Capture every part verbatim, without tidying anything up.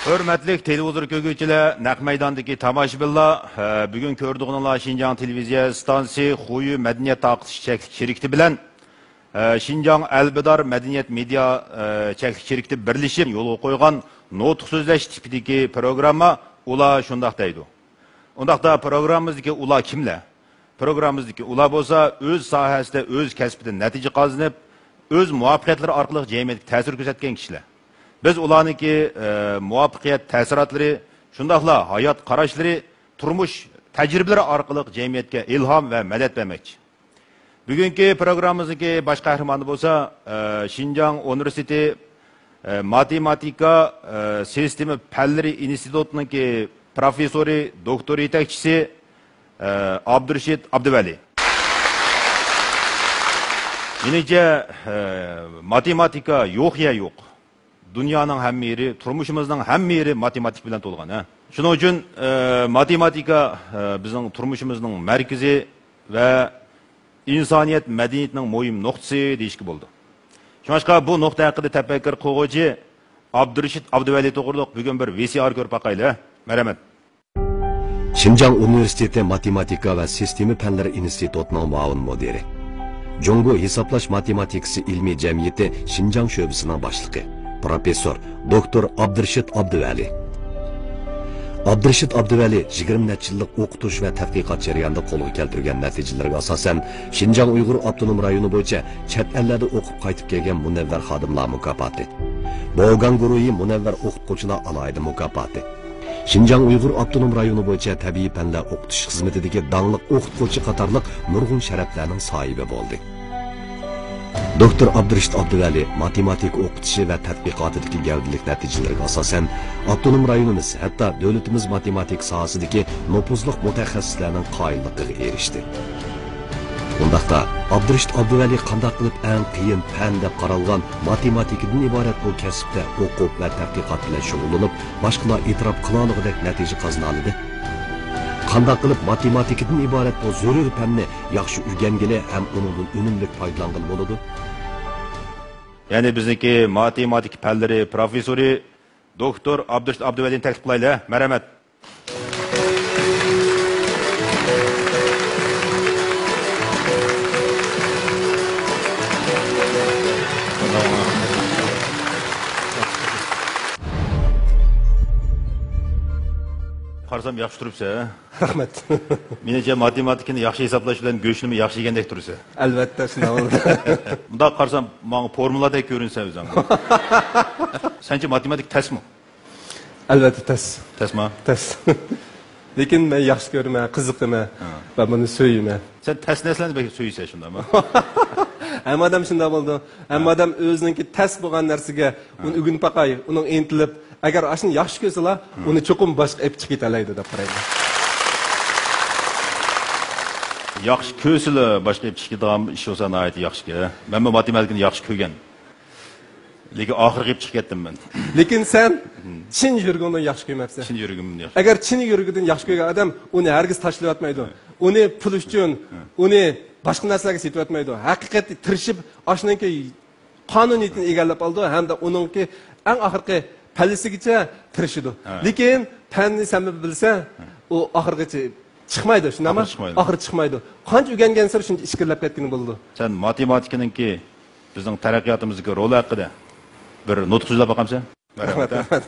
ھۆرمەتلىك تېلېۋىزور كۆرگۈچىلەر، نەق مەيداندىكى تاماشىبىنلار، ھە، بۈگۈن كۆرىدىغىنىڭلار شىنجاڭ تېلېۋىزىيە ئىستانسىسى خۇيۈ مەدەنىيەت تارقىتىش چەكلىك شىركىتى بىلەن، ھە، شىنجاڭ ئەلبىدار مەدەنىيەت مېدىيا، ھە، چەكلىك شىركىتى بىرلىشىپ يولغا قويغان نۇتۇق سۆزلەش تىپىدىكى پروگرامما ئۇلار شۇنداق دەيدۇ. ئۇنداقتا پروگراممىمىزدىكى ئۇلار كىملەر؟ پروگراممىمىزدىكى ئۇلار بولسا ئۆز ساھەسىدە، ئۆز كەسپىدە نەتىجە قازىنىپ، ئۆز مۇۋەپپەقىيەتلىرى ئارقىلىق جەمئىيەتكە تەسىر كۆرسەتكەن كىشىلەر. بىز ئۇلارنىڭكى، ئە، مۇۋەپپەقىيەت تەسىراتلىرى، شۇنداقلا ھايات قاراشلىرى، تۇرمۇش تەجرىبىلىرى ئارقىلىق جەمئىيەتكە ئىلھام ۋە مەدەت بەرمەكچى. بۈگۈنكى پروگراممىمىزنىڭكى باش قەھرىمانى بولسا، ئە، شىنجاڭ ئۇنىۋېرسىتېتى، ئە، ماتېماتىكا، ئە، سىستېما پەنلىرى ئىنستىتۇتىنىڭكى پروفېسسورى، دوكتور يېتەكچىسى، ئە، ئابدۇرېشىت ئابدۇۋەلى. مېنىڭچە، ئە، ماتېماتىكا يوق يەر يوق. دۇنيانىڭ ھەممە يېرى، تۇرمۇشىمىزنىڭ ھەممە يېرى ماتېماتىكا بىلەن تولغان، ھە. شۇنىڭ ئۈچۈن، ئە، ماتېماتىكا، ئە، بىزنىڭ تۇرمۇشىمىزنىڭ مەركىزى ۋە ئىنسانىيەت مەدەنىيىتىنىڭ مۇھىم نۇقتىسى دېيىشكە بولىدۇ. شۇڭلاشقا بۇ نۇقتا ھەققىدە تەپەككۇر قىلغۇچى ئابدۇرېشىت ئابدۇۋەلى توغرۇلۇق بۈگۈن بىر ۋى سى ئار كۆرۈپ باقايلى، ھە. مەرھەمەت. شىنجاڭ ئۇنىۋېرسىتېتى ماتېماتىكا ۋە سىستېما پەنلىرى ئىنستىتۇتىنىڭ مۇئاۋىن مۇدىرى، جۇڭگو ھېسابلاش ماتېماتىكىسى ئىلمىي جەمئىيىتى شىنجاڭ شۆبىسىنىڭ باشلىقى، پروفېسسور، دوكتور ئابدۇرېشىت ئابدۇۋەلى. ئابدۇرېشىت ئابدۇۋەلى يىگىرمە نەچچە يىللىق ئوقۇتۇش ۋە تەتقىقات جەريانىدا قولغا كەلتۈرگەن نەتىجىلىرىگە ئاساسەن، شىنجاڭ ئۇيغۇر ئاپتونوم رايونى بويىچە چەت ئەللەردە ئوقۇپ قايتىپ كەلگەن مۇنەۋۋەر خادىملار مۇكاپاتى، بوگاڭ گۇرۇھى مۇنەۋۋەر ئوقۇتقۇچىلار ئالاھىدە مۇكاپاتى، شىنجاڭ ئۇيغۇر ئاپتونوم رايونى بويىچە تەبىئىي پەنلەر ئوقۇتۇش خىزمىتىدىكى داڭلىق ئوقۇتقۇچى قاتارلىق نۇرغۇن شەرەپلەرنىڭ ساھىبى بولدى. دوكتور ئابدۇرېشىت ئابدۇۋەلى ماتېماتىكا ئوقۇتۇشى ۋە تەتقىقاتىدىكى گەۋدىلىك نەتىجىلىرىگە ئاساسەن، ئاپتونوم رايونىمىز، ھەتتا دۆلىتىمىز ماتېماتىكا ساھەسىدىكى نوپۇزلۇق مۇتەخەسسىسلەرنىڭ قايىللىقىغا ئېرىشتى. ئۇنداقتا، ئابدۇرېشىت ئابدۇۋەلى قانداق قىلىپ ئەڭ قىيىن پەن دەپ قارالغان ماتېماتىكىدىن ئىبارەت بۇ كەسىپتە ئوقۇپ ۋە تەتقىقات بىلەن شۇغۇللىنىپ، باشقىلار ئېتىراپ قىلالىغۇدەك نەتىجە قازىنالىدى؟ قانداق قىلىپ ماتېماتىكىدىن ئىبارەت بۇ زۆرۈر پەننى ياخشى ئۆگەنگىلى ھەم ئۇنىڭدىن ئۈنۈملۈك پايدىلانغىلى بولىدۇ؟ يەنى بىزنىڭكى ماتېماتىكا پەنلىرى پروفېسسورى دوكتور ئابدۇرېشىت ئابدۇۋەلىنى تەكلىپ قىلايلى. مەرھەمەت. قارىسام ياخشى تۇرۇپسەن. رەھمەت. مېنىڭچە ماتېماتىكىنى ياخشى ھېسابلاش بىلەن گۆشنىمۇ ياخشى يېگەندەك تۇرىسەن. ئەلۋەتتە، شۇنداق بولىدۇ. مۇنداق قارىسام، ماڭا فورمۇلادەك كۆرۈنىسەن ئۆزۈڭ. سەنچە ماتېماتىكا تەسمۇ؟ ئەلۋەتتە تەس. تەسما؟ تەس. لېكىن مەن ياخشى كۆرىمەن، قىزىقىمەن ھە. ۋە بۇنى سۆيىمەن. سەن تەس نەرسىلەرنى بەك سۆيىسەن، شۇنداقمۇ؟ ھەممە ئادەم شۇنداق بولىدۇ. ھەممە ھە. ئادەم ئۆزىنىڭكى تەس بولغان نەرسىگە ئۇنى ھە. ئۆگىنىپ باقاي، ئۇنىڭ ئىنتىلىپ، ئەگەر ئاشۇنى ياخشى كۆرسىلا، ھە. ئۇنى چوقۇم باشقا ئېلىپ چىقىپ كېتەلەيدۇ دەپ قارايمەن. ياخشى كۆرسىلا باشقا ئېلىپ چىقىپ كېتىدىغان ئىش بولسا ناھايىتى ياخشىكەن. مەنمۇ ماتېماتىكىنى ياخشى كۆرگەن. لېكىن ئاخىرقى يىپ چىقىپ كەتتىم مەن. لېكىن سەن چىن يۈرىكىڭدىن ياخشى كۆرمەپسەن. چىن يۈرىكىمدىن ياخشى. ئەگەر چىن يۈرىكىدىن ياخشى كۆرگەن ئادەم ئۇنى ھەرگىز تاشلىۋەتمەيدۇ. ھە. ئۇنى پۇل ئۈچۈن، ھە. ئۇنى باشقا نەرسىلەرگە سېتىۋەتمەيدۇ. ھەقىقەتنى تىرىشىپ، ئاشۇنىڭكى قانۇنىيىتىنى ئىگىلەپ ئالىدۇ ھەمدە ئۇنىڭكى ئەڭ ئاخىرقى پەللىسىگىچە تىرىشىدۇ. ھە. لېكىن پەننى سەن بىلسە، ھە. ئۇ ئاخىرغىچە چىقمايدۇ، شۇنداقمۇ؟ ئاخىرى چىقمايدۇ. ئاخىرى چىقمايدۇ. قانچە ئۆگەنگەنسېرى شۇنچە ئىچكىرىلەپ كەتكىنى بولىدۇ. سەن ماتېماتىكىنىڭكى بىزنىڭ تەرەققىياتىمىزدىكى رولى ھەققىدە بىر نۇتۇق سۆزلەپ باقامسەن؟ رەھمەت، رەھمەت.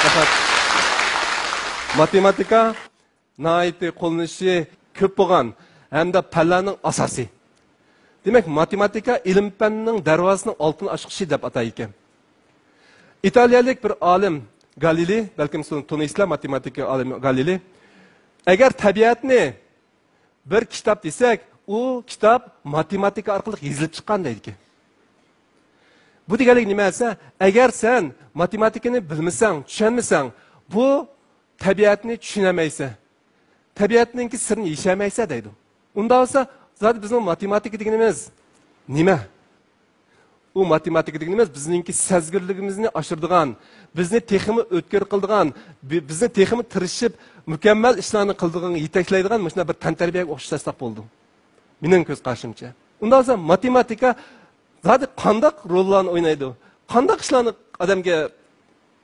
رەھمەت. ماتېماتىكا ناھايىتى قوللىنىشى كۆپ بولغان ھەمدە پەنلەرنىڭ ئاساسى. دېمەك، ماتېماتىكا ئىلىم-پەننىڭ دەرۋازىسىنىڭ ئالتۇن ئاچقۇچى دەپ ئاتايدىكەن. ئىتالىيەلىك بىر ئالىم گالىلېي، بەلكىم سىز تونۇيسىزلار، ماتېماتىكا ئالىمى گالىلېي. ئەگەر تەبىئەتنى بىر كىتاب دېسەك، ئۇ كىتاب ماتېماتىكا ئارقىلىق يېزىلىپ چىققان دەيدىكەن. بۇ دېگەنلىك نېمە دېسە، ئەگەر سەن ماتېماتىكىنى بىلمىسەڭ، چۈشەنمىسەڭ، بۇ تەبىئەتنى چۈشىنەلمەيسەن. تەبىئەتنىڭكى سىرىنى يېشەلمەيسەن دەيدۇ. ئۇنداق بولسا، زادى بىزنىڭ ماتېماتىكا دېگىنىمىز نېمە؟ ئۇ ماتېماتىكا دېگىنىمىز بىزنىڭكى سەزگۈرلۈكىمىزنى ئاشۇرىدىغان، بىزنى تېخىمۇ ئۆتكۈر قىلىدىغان، بى-، بىزنى تېخىمۇ تىرىشىپ، مۇكەممەل ئىشلارنى قىلىدىغان، يېتەكلەيدىغان مۇشۇنداق بىر تەنتەربىيەگە ئوخشاش دېسەك بولىدۇ. مېنىڭ كۆز قارىشىمچە. ئۇنداق بولسا ماتېماتىكا زادى قانداق روللارنى ئوينايدۇ؟ قانداق ئىشلارنى ئادەمگە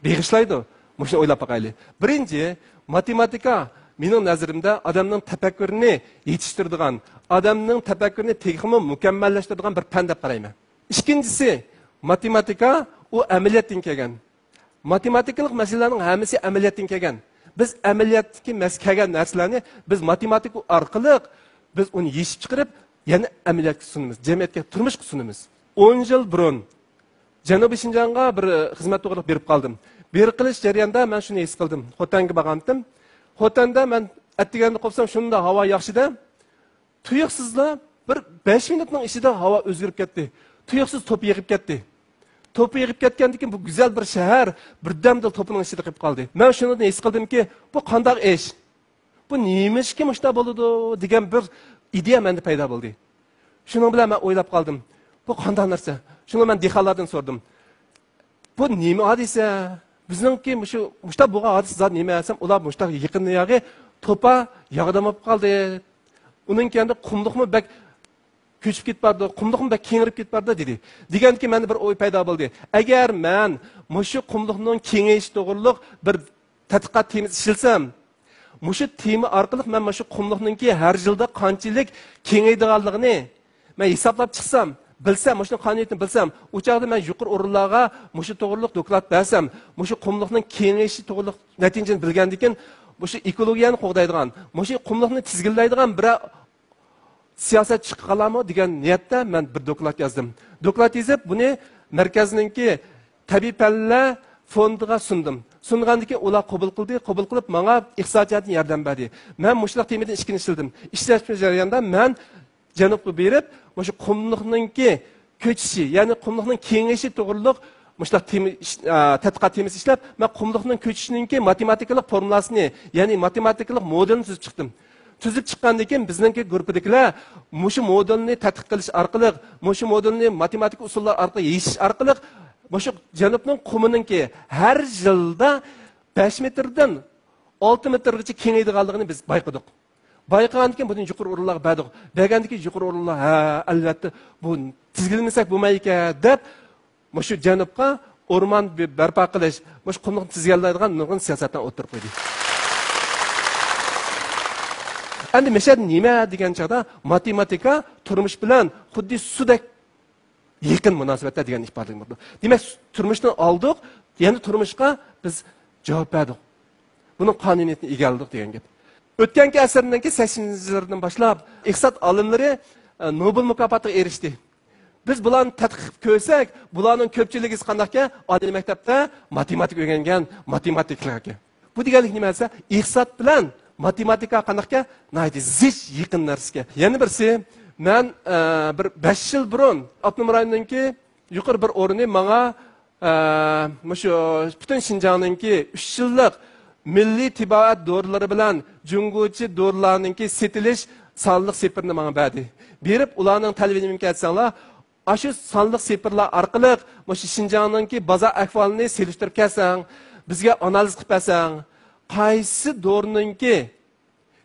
بېغىشلايدۇ. مۇشۇنى ئويلاپ باقايلى. بىرىنچى، ماتېماتىكا مېنىڭ نەزىرىمدە ئادەمنىڭ تەپەككۇرىنى يېتىشتۈرىدىغان، ئادەمنىڭ تەپەككۇرىنى تېخىمۇ مۇكەممەللەشتۈرىدىغان بىر پەن دەپ قارايمەن. ئىككىنچىسى، ماتېماتىكا ئۇ ئەمەلىيەتتىن كەلگەن. ماتېماتىكىلىق مەسىلىلەرنىڭ ھەممىسى ئەمەلىيەتتىن كەلگەن. بىز ئەمەلىيەتتىكى مەس-، كەلگەن نەرسىلەرنى بىز ماتېماتىكا ئارقىلىق بىز ئۇنى يېشىپ چىقىرىپ، يەنە ئەمەلىيەتكە سۇنىمىز، جەمئىيەتكە، تۇرمۇشقا سۇنىمىز. ئون يىل بۇرۇن جەنۇبىي شىنجاڭغا بىر، ئە، خىزمەت توغرىلىق بېرىپ قالدىم. بېرىپ قېلىش جەريانىدا مەن شۇنى ھېس قىلدىم. خوتەنگە بارغانتىم. خوتەندە مەن ئەتىگەندە قوپسام، شۇنداق ھاۋا ياخشىدا، تۇيۇقسىزلا بىر بەش مىنۇتنىڭ ئىچىدە ھاۋا ئۆزگىرىپ كەتتى. تۇيۇقسىز توپا يېغىپ كەتتى. توپا يېغىپ كەتكەندىن كېيىن بۇ گۈزەل بىر شەھەر بىردەمدىلا توپىنىڭ ئىچىدە قېلىپ قالدى. مەن شۇنىڭدىن ھېس قىلدىمكى، بۇ قانداق ئىش؟ بۇ نېمىشقا مۇشۇنداق بولىدۇ دېگەن بىر ئىدىيە مەندە پەيدا بولدى. شۇنىڭ بىلەن مەن ئويلاپ قالدىم، بۇ قانداق نەرسە؟ شۇڭا مەن دېھقانلاردىن سورىدىم. بۇ نېمە ھادىسە؟ بىزنىڭكى مۇشۇ، مۇشۇنداق بولغان ھادىسە زادى نېمە دېسەم، ئۇلار مۇشۇنداق يېقىندا ياغى توپا ياغدام بولۇپ قالدى. ئۇنىڭ كەينىدە قۇملۇقمۇ بەك كۆچۈپ كېتىپ بارىدۇ، قۇملۇقمۇ بەك كېڭىيىپ كېتىپ بارىدۇ، دېدى. دېگەندىكىن مەندە بىر ئوي پەيدا بولدى. ئەگەر مەن مۇشۇ قۇملۇقنىڭ كېڭىيىشى توغرۇلۇق بىر تەتقىقات تېمىسى ئىشلىسەم، مۇشۇ تېما ئارقىلىق مەن مۇشۇ قۇملۇقنىڭكى ھەر يىلدا قانچىلىك كېڭىيىدىغانلىقىنى مەن ھېسابلاپ چىقسام، بىلسەم، مۇشۇنىڭ قانۇنىيىتىنى بىلسەم، ئۇ چاغدا مەن يۇقىرى ئورۇنلارغا مۇشۇ توغرۇلۇق دوكلات بەرسەم، مۇشۇ قۇملۇقنىڭ كېڭىيىشى توغرۇلۇق نەتىجىنى بىلگەندىكىن، مۇشۇ ئېكولوگىيەنى قوغدايدىغان، مۇشۇ قۇملۇقنى تىزگىنلەيدىغان بىرەر سىياسەت چىققانلارمۇ دېگەن نىيەتتە مەن بىر دوكلات يازدىم. دوكلات يېزىپ، بۇنى مەركەزنىڭكى تەبىئىي پەنلەر فوندىغا سۇندۇم. سۇنغاندىن كېيىن ئۇلار قوبۇل قىلدى، قوبۇل قىلىپ ماڭا ئىقتىسادىي جەھەتتىن ياردەم بەردى. مەن مۇشۇنداق تېمىدىن ئىككىنچى ئىشلىدىم. ئىشلەش جەريانىدا مەن جەنۇبقا بېرىپ، مۇشۇ قۇملۇقنىڭكى كۆچۈشى، يەنى قۇملۇقنىڭ كېڭىيىشى توغرۇلۇق مۇشۇنداق تېما ئىش-، ئا، تەتقىقات تېمىسى ئىشلەپ، مەن قۇملۇقنىڭ كۆچۈشىنىڭكى ماتېماتىكىلىق فورمۇلاسىنى، يەنى ماتېماتىكىلىق مودېلىنى تۈزۈپ چىقتىم. تۈزۈپ چىققاندىن كېيىن بىزنىڭكى گۇرۇپپىدىكىلەر مۇشۇ مودېلنى تەتقىق قىلىش ئارقىلىق، مۇشۇ مودېلنى ماتېماتىكا ئۇسۇللار ئارقىلىق يېشىش ئارقىلىق، مۇشۇ جەنۇبنىڭ قۇمىنىڭكى ھەر يىلدا بەش مېتىردىن ئالتە مېتىرغىچە كېڭىيىدىغانلىقىنى بىز بايقىدۇق. بايقىغاندىن كېيىن بۇنى يۇقىرى ئورۇنلارغا بەردۇق. بەرگەندىن كېيىن يۇقىرى ئورۇنلار، ھە، ئەلۋەتتە، بۇ تىزگىنلىمىسەك بولمايدىكەن، دەپ، مۇشۇ جەنۇبقا ئورمان بى-، بەرپا قىلىش، مۇشۇ قۇملۇقنى تىزگىنلەيدىغان نۇرغۇن سىياسەتلەرنى ئوتتۇرىغا قويدى. ئەمدى مەشەدە نېمە دېگەن چاغدا، ماتېماتىكا تۇرمۇش بىلەن خۇددى سۇدەك يېقىن مۇناسىۋەتتە دېگەن ئىپادىلىك بولىدۇ. دېمەك، تۇرمۇشتىن ئالدۇق، يەنە تۇرمۇشقا بىز جاۋاب بەردۇق. بۇنىڭ قانۇنىيىتىنى ئىگىلىدۇق دېگەن گەپ. ئۆتكەنكى ئەسىرنىڭكى سەكسىنىنچى يىللىرىدىن باشلاپ ئىقتىساد ئالىملىرى، ئە، نوبېل مۇكاپاتىغا ئېرىشتى. بىز بۇلارنى تەتقىق قىلىپ كۆرسەك، بۇلارنىڭ كۆپچىلىكى قانداقكەن؟ ئالىي مەكتەپتە ماتېماتىكا ئۆگەنگەن ماتېماتىكلار ئىكەن. بۇ دېگەنلىك نېمە دېسە، ئىقتىساد بىلەن ماتېماتىكا قانداقكەن؟ ناھايىتى زىچ يېقىن نەرسىكەن. يەنە بىرسى، مەن، ئە، بىر بەش يىل بۇرۇن ئاپتونوم رايوننىڭكى يۇقىرى بىر ئورنى ماڭا، ئە، مۇشۇ پۈتۈن شىنجاڭنىڭكى ئۈچ يىللىق مىللىي تىبابەت دورىلىرى بىلەن جۇڭگوچە دورىلارنىڭكى سېتىلىش سانلىق سېپىرىنى ماڭا بەردى. بېرىپ ئۇلارنىڭ تەلىپىنى ئېيتساڭلار، ئاشۇ سانلىق سېپىرلار ئارقىلىق مۇشۇ شىنجاڭنىڭكى بازار ئەھۋالىنى سېلىشتۇرۇپ كەلسەڭ، بىزگە ئانالىز قىلىپ بەرسەڭ، قايسى دورىنىڭكى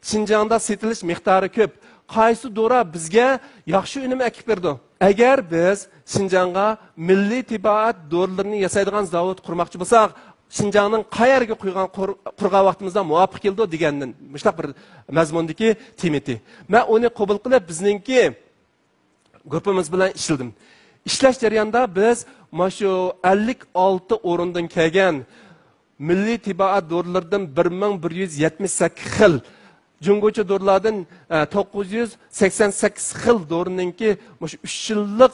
شىنجاڭدا سېتىلىش مىقدارى كۆپ، قايسى دورا بىزگە ياخشى ئۈنۈم ئەكىپ بېرىدۇ؟ ئەگەر بىز شىنجاڭغا مىللىي تىبابەت دورىلىرىنى ياسايدىغان زاۋۇت قۇرماقچى بولساق، شىنجاڭنىڭ قەيەرگە قۇيغان قۇر-، قۇرغان ۋاقتىمىزدا مۇۋاپىق كېلىدۇ دېگەندىن، مۇشۇنداق بىر مەزمۇندىكى تېمىتى. مەن ئۇنى قوبۇل قىلىپ، بىزنىڭكى گۇرۇپپىمىز بىلەن ئىشلىدىم. ئىشلەش جەريانىدا بىز مانا شۇ ئەللىك ئالتە ئورۇندىن كەلگەن مىللىي تىبابەت دورىلىرىدىن بىر مىڭ بىر يۈز يەتمىش سەككىز خىل، جۇڭگوچە دورىلاردىن، ئە، توققۇز يۈز سەكسەن سەككىز خىل دورىنىڭكى مۇشۇ ئۈچ يىللىق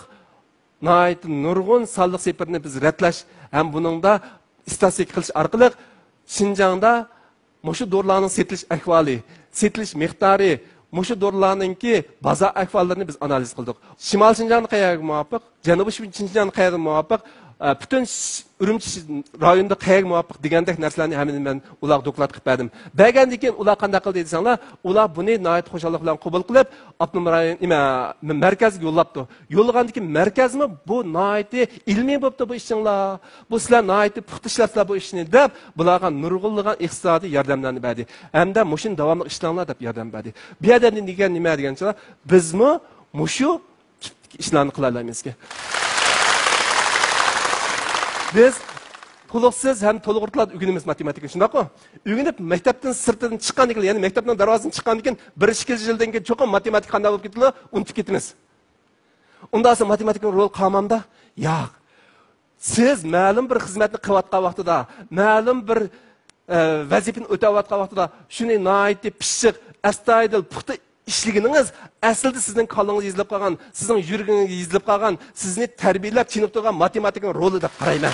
ناھايىتى نۇرغۇن سانلىق سېپىرنى بىز رەتلەش ھەم بۇنىڭدا ئىستاتىستىكا قىلىش ئارقىلىق شىنجاڭدا مۇشۇ دورىلارنىڭ سېتىلىش ئەھۋالى، سېتىلىش مىقدارى، مۇشۇ دورىلارنىڭكى بازار ئەھۋاللىرىنى بىز ئانالىز قىلدۇق. شىمالىي شىنجاڭدا قەيەرگە مۇۋاپىق، جەنۇبىي شىنجاڭدا قەيەرگە مۇۋاپىق، ئە، پۈتۈن ش-، ئۈرۈمچى ش-، رايونىدا قەيەرگە مۇۋاپىق دېگەندەك نەرسىلەرنى ھەممىنى مەن ئۇلارغا دوكلات قىلىپ بەردىم. بەرگەندىن كېيىن ئۇلار قانداق قىلدى دېسەڭلار، ئۇلار بۇنى ناھايىتى خۇشاللىق بىلەن قوبۇل قىلىپ، ئاپتونوم رايون، نېمە، مەركەزگە يوللاپتۇ. يوللىغاندىن كېيىن مەركەزمۇ بۇ ناھايىتى ئىلمىي بوپتۇ بۇ ئىشىڭلار. بۇ سىلەر ناھايىتى پۇختا ئىشلەپسىلەر بۇ ئىشنى دەپ، بۇلارغا نۇرغۇنلىغان ئىقتىسادىي ياردەملەرنى بەردى. ھەمدە مۇشۇنى داۋاملىق ئىشلەڭلار دەپ ياردەم بەردى. بۇ يەردە دېگەن نېمە دېگەن چاغدا، بىزمۇ مۇشۇ تىپتىكى ئىشلارنى قىلالايمىزكى. بىز تولۇقسىز ھەم تولۇق ئورتىلاردا ئۆگىنىمىز ماتېماتىكىنى، شۇنداققۇ؟ ئۆگىنىپ، مەكتەپتىن سىرتىدىن چىققاندىن كېيىن، يەنى مەكتەپنىڭ دەرۋازىسىدىن چىققاندىن كېيىن بىر ئىككى يىلدىن كېيىن چوقۇم ماتېماتىكا قانداق بولۇپ كېتىدۇ، ئۇنتۇپ كېتىمىز. ئۇنداق بولسا ماتېماتىكىنىڭ رولى قالمامدا؟ ياق. سىز مەلۇم بىر خىزمەتنى قىلىۋاتقان ۋاقتىدا، مەلۇم بىر، ئە، ۋەزىپىنى ئۆتەۋاتقان ۋاقتىدا شۇنى ناھايىتى پىششىق، ئەستايىدىل، پۇختا ئىشلىگىنىڭىز ئەسلىدە سىزنىڭ كاللىڭىزغا يېزىلىپ قالغان، سىزنىڭ يۈرىكىڭىزگە يېزىلىپ قالغان، سىزنى تەربىيەلەپ چېنىقتۇرغان ماتېماتىكىنىڭ رولى دەپ قارايمەن.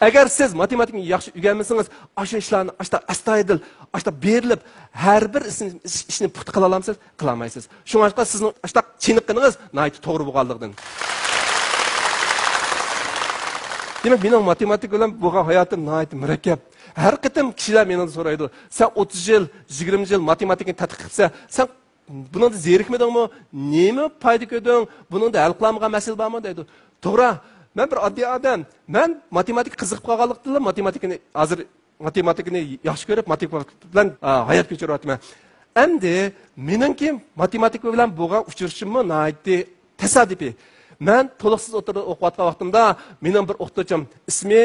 ئەگەر سىز ماتېماتىكىنى ياخشى ئۆگەنمىسىڭىز، ئاشۇ ئىشلارنى ئاشتا ئەستايىدىل، ئاشتا بېرىلىپ، ھەر بىر ئىشنى، ئىش-، ئىشنى پۇختا قىلالامسىز؟ قىلالمايسىز. شۇڭلاشقا سىزنىڭ ئاشتاق چېنىققىنىڭىز ناھايىتى توغرا بولغانلىقىدىن. دېمەك، مېنىڭ ماتېماتىكا بىلەن بولغان ھاياتىم ناھايىتى مۇرەككەپ. ھەر قېتىم كىشىلەر مېنىڭدىن سورايدۇ، «سەن ئوتتۇز يىل، يىگىرمە يىل ماتېماتىكىنى تەتقىق قىلىپسەن، سەن بۇنىڭدا زېرىكمىدىڭمۇ؟ نېمە پايدا كۆردۈڭ؟ بۇنىڭدا ھەل قىلالمىغان مەسىلە بارمۇ؟» دەيدۇ. توغرا، مەن بىر ئاددىي ئادەم. مەن ماتېماتىكا قىزىقىپ قالغانلىقتىنلا ماتېماتىكىنى ھازىر ماتېماتىكىنى ياخشى كۆرۈپ، ماتېماتىكا بىلەن، ئا، ھايات كەچۈرۈۋاتىمەن. ئەمدى مېنىڭكى ماتېماتىكا بىلەن بولغان ئۇچرىشىشىممۇ ناھايىتى تاسادىپىي. مەن تولۇقسىز ئوتتۇرىدا ئوقۇۋاتقان ۋاقتىمدا مېنىڭ بىر ئوقۇتقۇچىم، ئىسمى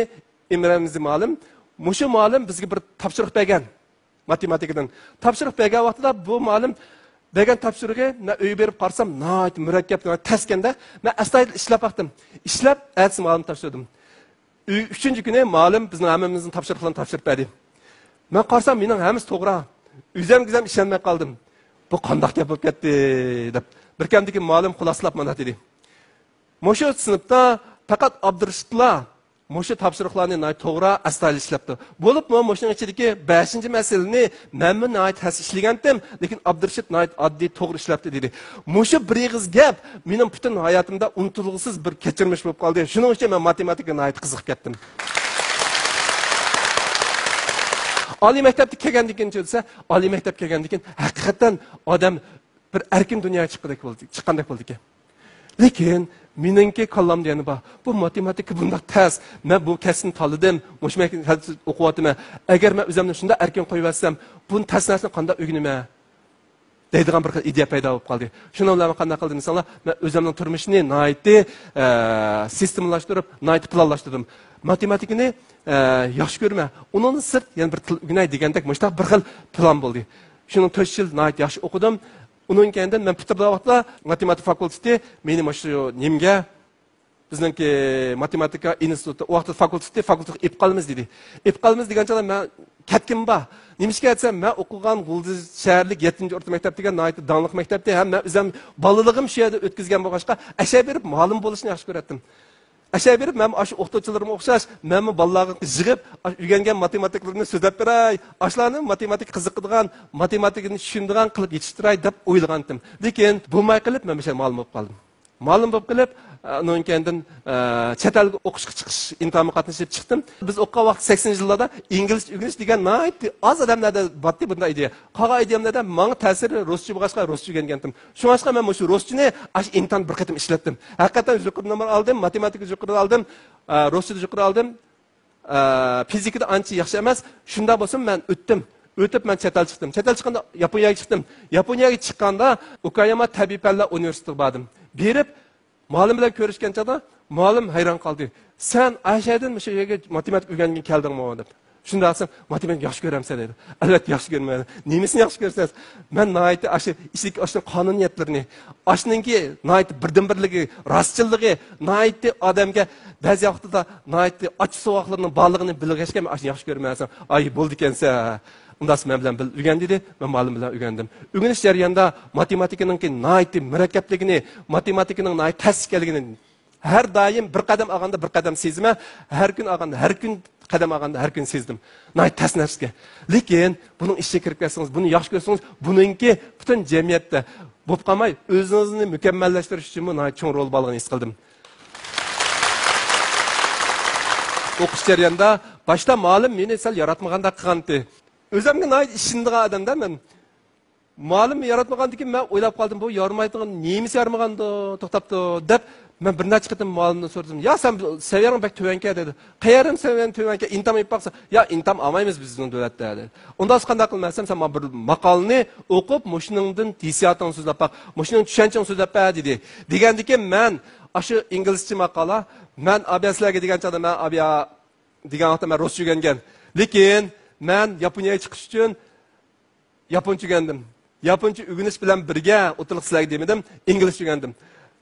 ئىمرەمزى مۇئەللىم، مۇشۇ مۇئەللىم بىزگە بىر تاپشۇرۇق بەرگەن. ماتېماتىكىدىن تاپشۇرۇق بەرگەن ۋاقتىدا بۇ مۇئەللىم بەرگەن تاپشۇرۇقى مەن ئۆيگە بېرىپ قارىسام، ناھايىتى مۇرەككەپ، ناھايىتى تەسكەندە. مەن ئەستايىدىل ئىشلەپ باقتىم. ئىشلەپ، ئەتىسى مۇئەللىم تاپشۇردۇم. ئۈ-، ئۈچىنچى كۈنى مۇئەللىم بىزنىڭ ھەممىمىزنىڭ تاپشۇرۇقلىرىنى تاپشۇرۇپ بەردى. مەن قارىسام، مېنىڭ ھەممىسى توغرا. ئۆزۈمگە ئۆزۈم ئىشەنمەي قالدىم. بۇ قانداق گەپ بولۇپ كەتتى دەپ. بىر كەمدىكى مۇئەللىم خۇلاسىلاپ مانا دېدى. مۇشۇ سىنىپتا پەقەت ئابدۇرېشىتلا مۇشۇ تاپشۇرۇقلارنى ناھايىتى توغرا، ئەستايىدىل ئىشلەپتۇ. بولۇپمۇ مۇشۇنىڭ ئىچىدىكى بەشىنچى مەسىلىنى مەنمۇ ناھايىتى تەس ئىشلىگەنتىم، لېكىن ئابدۇرېشىت ناھايىتى ئاددىي، توغرا ئىشلەپتۇ، دېدى. مۇشۇ بىر ئېغىز گەپ مېنىڭ پۈتۈن ھاياتىمدا ئۇنتۇلغۇسىز بىر كەچۈرمىش بولۇپ قالدى. شۇنىڭ ئۈچۈن مەن ماتېماتىكىغا ناھايىتى قىزىقىپ كەتتىم. ئالىي مەكتەپكە كەلگەندىن كېيىن دېسە، ئالىي مەكتەپكە كەلگەندىن كېيىن ھەقىقەتەن ئادەم بىر ئەركىن دۇنياغا چىققۇدەك بولدى، چىققاندەك بولدىكەن. لېكىن مېنىڭكى كاللامدا يەنە بار. بۇ ماتېماتىكا بۇنداق تەس. مەن بۇ كەسىپنى تاللىدىم. مۇشۇ مەكتەپتە ئوقۇۋاتىمەن. ئەگەر مەن ئۆزۈمنى شۇنداق ئەركىن قويۇۋەتسەم، بۇ تەس نەرسىنى قانداق ئۆگىنىمەن؟ دەيدىغان بىر خىل ئىدىيە پەيدا بولۇپ قالدى. شۇنىڭ بىلەن مەن قانداق قىلدىم دېسەڭلار، مەن ئۆزۈمنىڭ تۇرمۇشىنى ناھايىتى، ئە، سىستېمىلاشتۇرۇپ، ناھايىتى پىلانلاشتۇردۇم. ماتېماتىكىنى، ئە، ياخشى كۆرىمەن. ئۇنىڭدىن سىرت يەنە بىر تىل ئۆگىنەي دېگەندەك مۇشۇنداق بىر خىل پىلان بولدى. شۇنىڭ تۆت يىل ناھايىتى ياخشى ئوقۇدۇم. ئۇنىڭ كەينىدىن مەن پۈتتۈرىدىغان ۋاقىتتا ماتېماتىكا فاكۇلتېتى مېنى مۇشۇ نېمىگە، بىزنىڭكى ماتېماتىكا ئىنستىتۇتى، ئۇ ۋاقىتتا فاكۇلتېتى، فاكۇلتېتقا ئېلىپ قالىمىز دېدى. ئېلىپ قالىمىز دېگەن چاغدا مەن كەتكۈم بار. نېمىشقا دېسەم، مەن ئوقۇغان غۇلجا شەھەرلىك يەتتىنچى ئورتا مەكتەپ دېگەن ناھايىتى داڭلىق مەكتەپتى ھەم مەن ئۆزۈم بالىلىقىم شۇ يەردە ئۆتكۈزگەن بولغاچقا، ئەشەگە بېرىپ مۇئەللىم بولۇشنى ياخشى كۆرەتتىم. ئەشەگە بېرىپ مەن ئاشۇ ئوقۇتقۇچىلىرىمغا ئوخشاش، مەنمۇ بالىلارغا يىغىپ، ئاشۇ ئۆگەنگەن ماتېماتىكىلىرىمنى سۆزلەپ بېرەي، ئاشۇلارنى ماتېماتىكا قىزىقىدىغان، ماتېماتىكىنى چۈشىنىدىغان قىلىپ يېتىشتۈرەي دەپ ئويلىغانتىم. لېكىن بولماي قېلىپ، مەن مۇشۇ يەردە مۇئەللىم بولۇپ قالدىم. مۇئەللىم بولۇپ قېلىپ، ئۇنىڭ كەينىدىن، ئە، چەت ئەلگە ئوقۇشقا چىقىش ئىمتىھانىمغا قاتنىشىپ چىقتىم. بىز ئوقۇغان ۋاقىت سەكسىنىنچى يىللاردا ئىنگلىزچە ئۆگىنىش دېگەن ناھايىتى ئاز ئادەملەردە بارتتى بۇنداق ئىدىيە. قالغان ئىدىيەملەردە ماڭا تەسىرى رۇسچە بولغاچقا رۇسچە ئۆگەنگەنتىم. شۇڭلاشقا مەن مۇشۇ رۇسچىنى ئاشۇ ئىمتىھان بىر قېتىم ئىشلەتتىم. ھەقىقەتەن يۇقىرى نومۇر ئالدىم، ماتېماتىكا يۇقىرى ئالدىم، ئە، رۇسچىدا يۇقىرى ئالدىم. ئە، فىزىكىدا ئانچە ياخشى ئەمەس. شۇنداق بولسىمۇ مەن ئۆتتۈم. ئۆتۈپ مەن چەت ئەل چىقتىم. چەت ئەل چىققاندا ياپونىيەگە چىقتىم. ياپونىيەگە چىققاندا ئوكاياما تەبىئىي پەنلەر ئۇنىۋېرسىتېتىغا باردىم. بېرىپ مۇئەللىم بىلەن كۆرۈشكەن چاغدا مۇئەللىم ھەيران قالدى. «سەن ئاشەدىن مۇشۇ يەرگە ماتېماتىكا ئۆگەنگىلى كەلدىڭمۇ؟» دەپ. شۇنداق دېسەم، «ماتېماتىكا ياخشى كۆرەمسەن؟» دەيدۇ. «ئەلۋەتتە ياخشى كۆرىمەن.» «نېمىسىنى ياخشى كۆرىسەن؟» «مەن ناھايىتى ئاشۇ ئىچىدىكى ئاشۇنىڭ قانۇنىيەتلىرىنى، ئاشۇنىڭكى ناھايىتى بىردىنبىرلىكى، راستچىللىقى، ناھايىتى ئادەمگە بەزى ۋاقتىدا ناھايىتى ئاچچىق سوغۇقلىرىنىڭ بارلىقىنى بىلگەچكە مەن ئاشۇنى ياخشى كۆرىمەن.» دېسەم، «ئاي، بولىدىكەنسە.» ئۇنداقسا مەن بىلەن بىللە ئۆگەن دېدى. مەن مۇئەللىم بىلەن ئۆگەندىم. ئۆگىنىش جەريانىدا ماتېماتىكىنىڭكى ناھايىتى مۇرەككەپلىكىنى، ماتېماتىكىنىڭ ناھايىتى تەس ئىكەنلىكىنى ھەر دائىم بىر قەدەم ئالغاندا بىر قەدەم سېزىمەن. ھەر كۈن ئالغاندا، ھەر كۈن قەدەم ئالغاندا ھەر كۈن سېزدىم. ناھايىتى تەس نەرسىكەن. لېكىن بۇنىڭ ئىچىگە كىرىپ كەتسىڭىز، بۇنى ياخشى كۆرسىڭىز، بۇنىڭكى پۈتۈن جەمئىيەتتە بولۇپ قالماي، ئۆزىڭىزنى مۇكەممەللەشتۈرۈش ئۈچۈنمۇ ناھايىتى چوڭ رول بارلىقىنى ھېس قىلدىم. ئوقۇش جەريانىدا باشتا مۇئەللىم مېنى سەل ياراتمىغاندەك قىلغانتى. ئۆزۈمگە ناھايىتى ئىشىنىدىغان ئادەمدە مەن. مۇئەللىم ياراتمىغاندىكىن مەن ئويلاپ قالدىم، بۇ يارىمايدىغان نېمىسى يارىمىغاندۇ، توختاپتۇ دەپ، مەن بىر نەچچە قېتىم مۇئەللىمدىن سورىدىم. يا، سەن سەۋىيەڭ بەك تۆۋەنكەن دېدى. قەيەردىن سەۋىيەم تۆۋەنكەن، ئىمتىھان بېرىپ باقسا، يا، ئىمتىھان ئالمايمىز بىز بىزنىڭ دۆلەتتە دېدى. ئۇنداق قانداق قىلىمەن دېسەم، سەن ماڭا بىر ماقالىنى ئوقۇپ، مۇشۇنىڭدىن ھېسسىياتىڭنى سۆزلەپ باق، مۇشۇنىڭ چۈشەنچىڭنى سۆزلەپ بەر دېدى. دېگەندىكىن مەن ئاشۇ ئىنگلىزچە ماقالە، مەن ئابىيا سىلەرگە دېگەن چاغدا، مەن ئابىيا دېگەن ۋاقىتتا مەن رۇسچە ئۆگەنگەن. لېكىن مەن ياپونىيەگە چىقىش ئۈچۈن ياپونچە ئۆگەندىم. ياپونچە ئۆگىنىش بىلەن بىرگە، ئوتتۇرىلىق سىلەرگە دېمىدىم، ئىنگلىزچە ئۆگەندىم.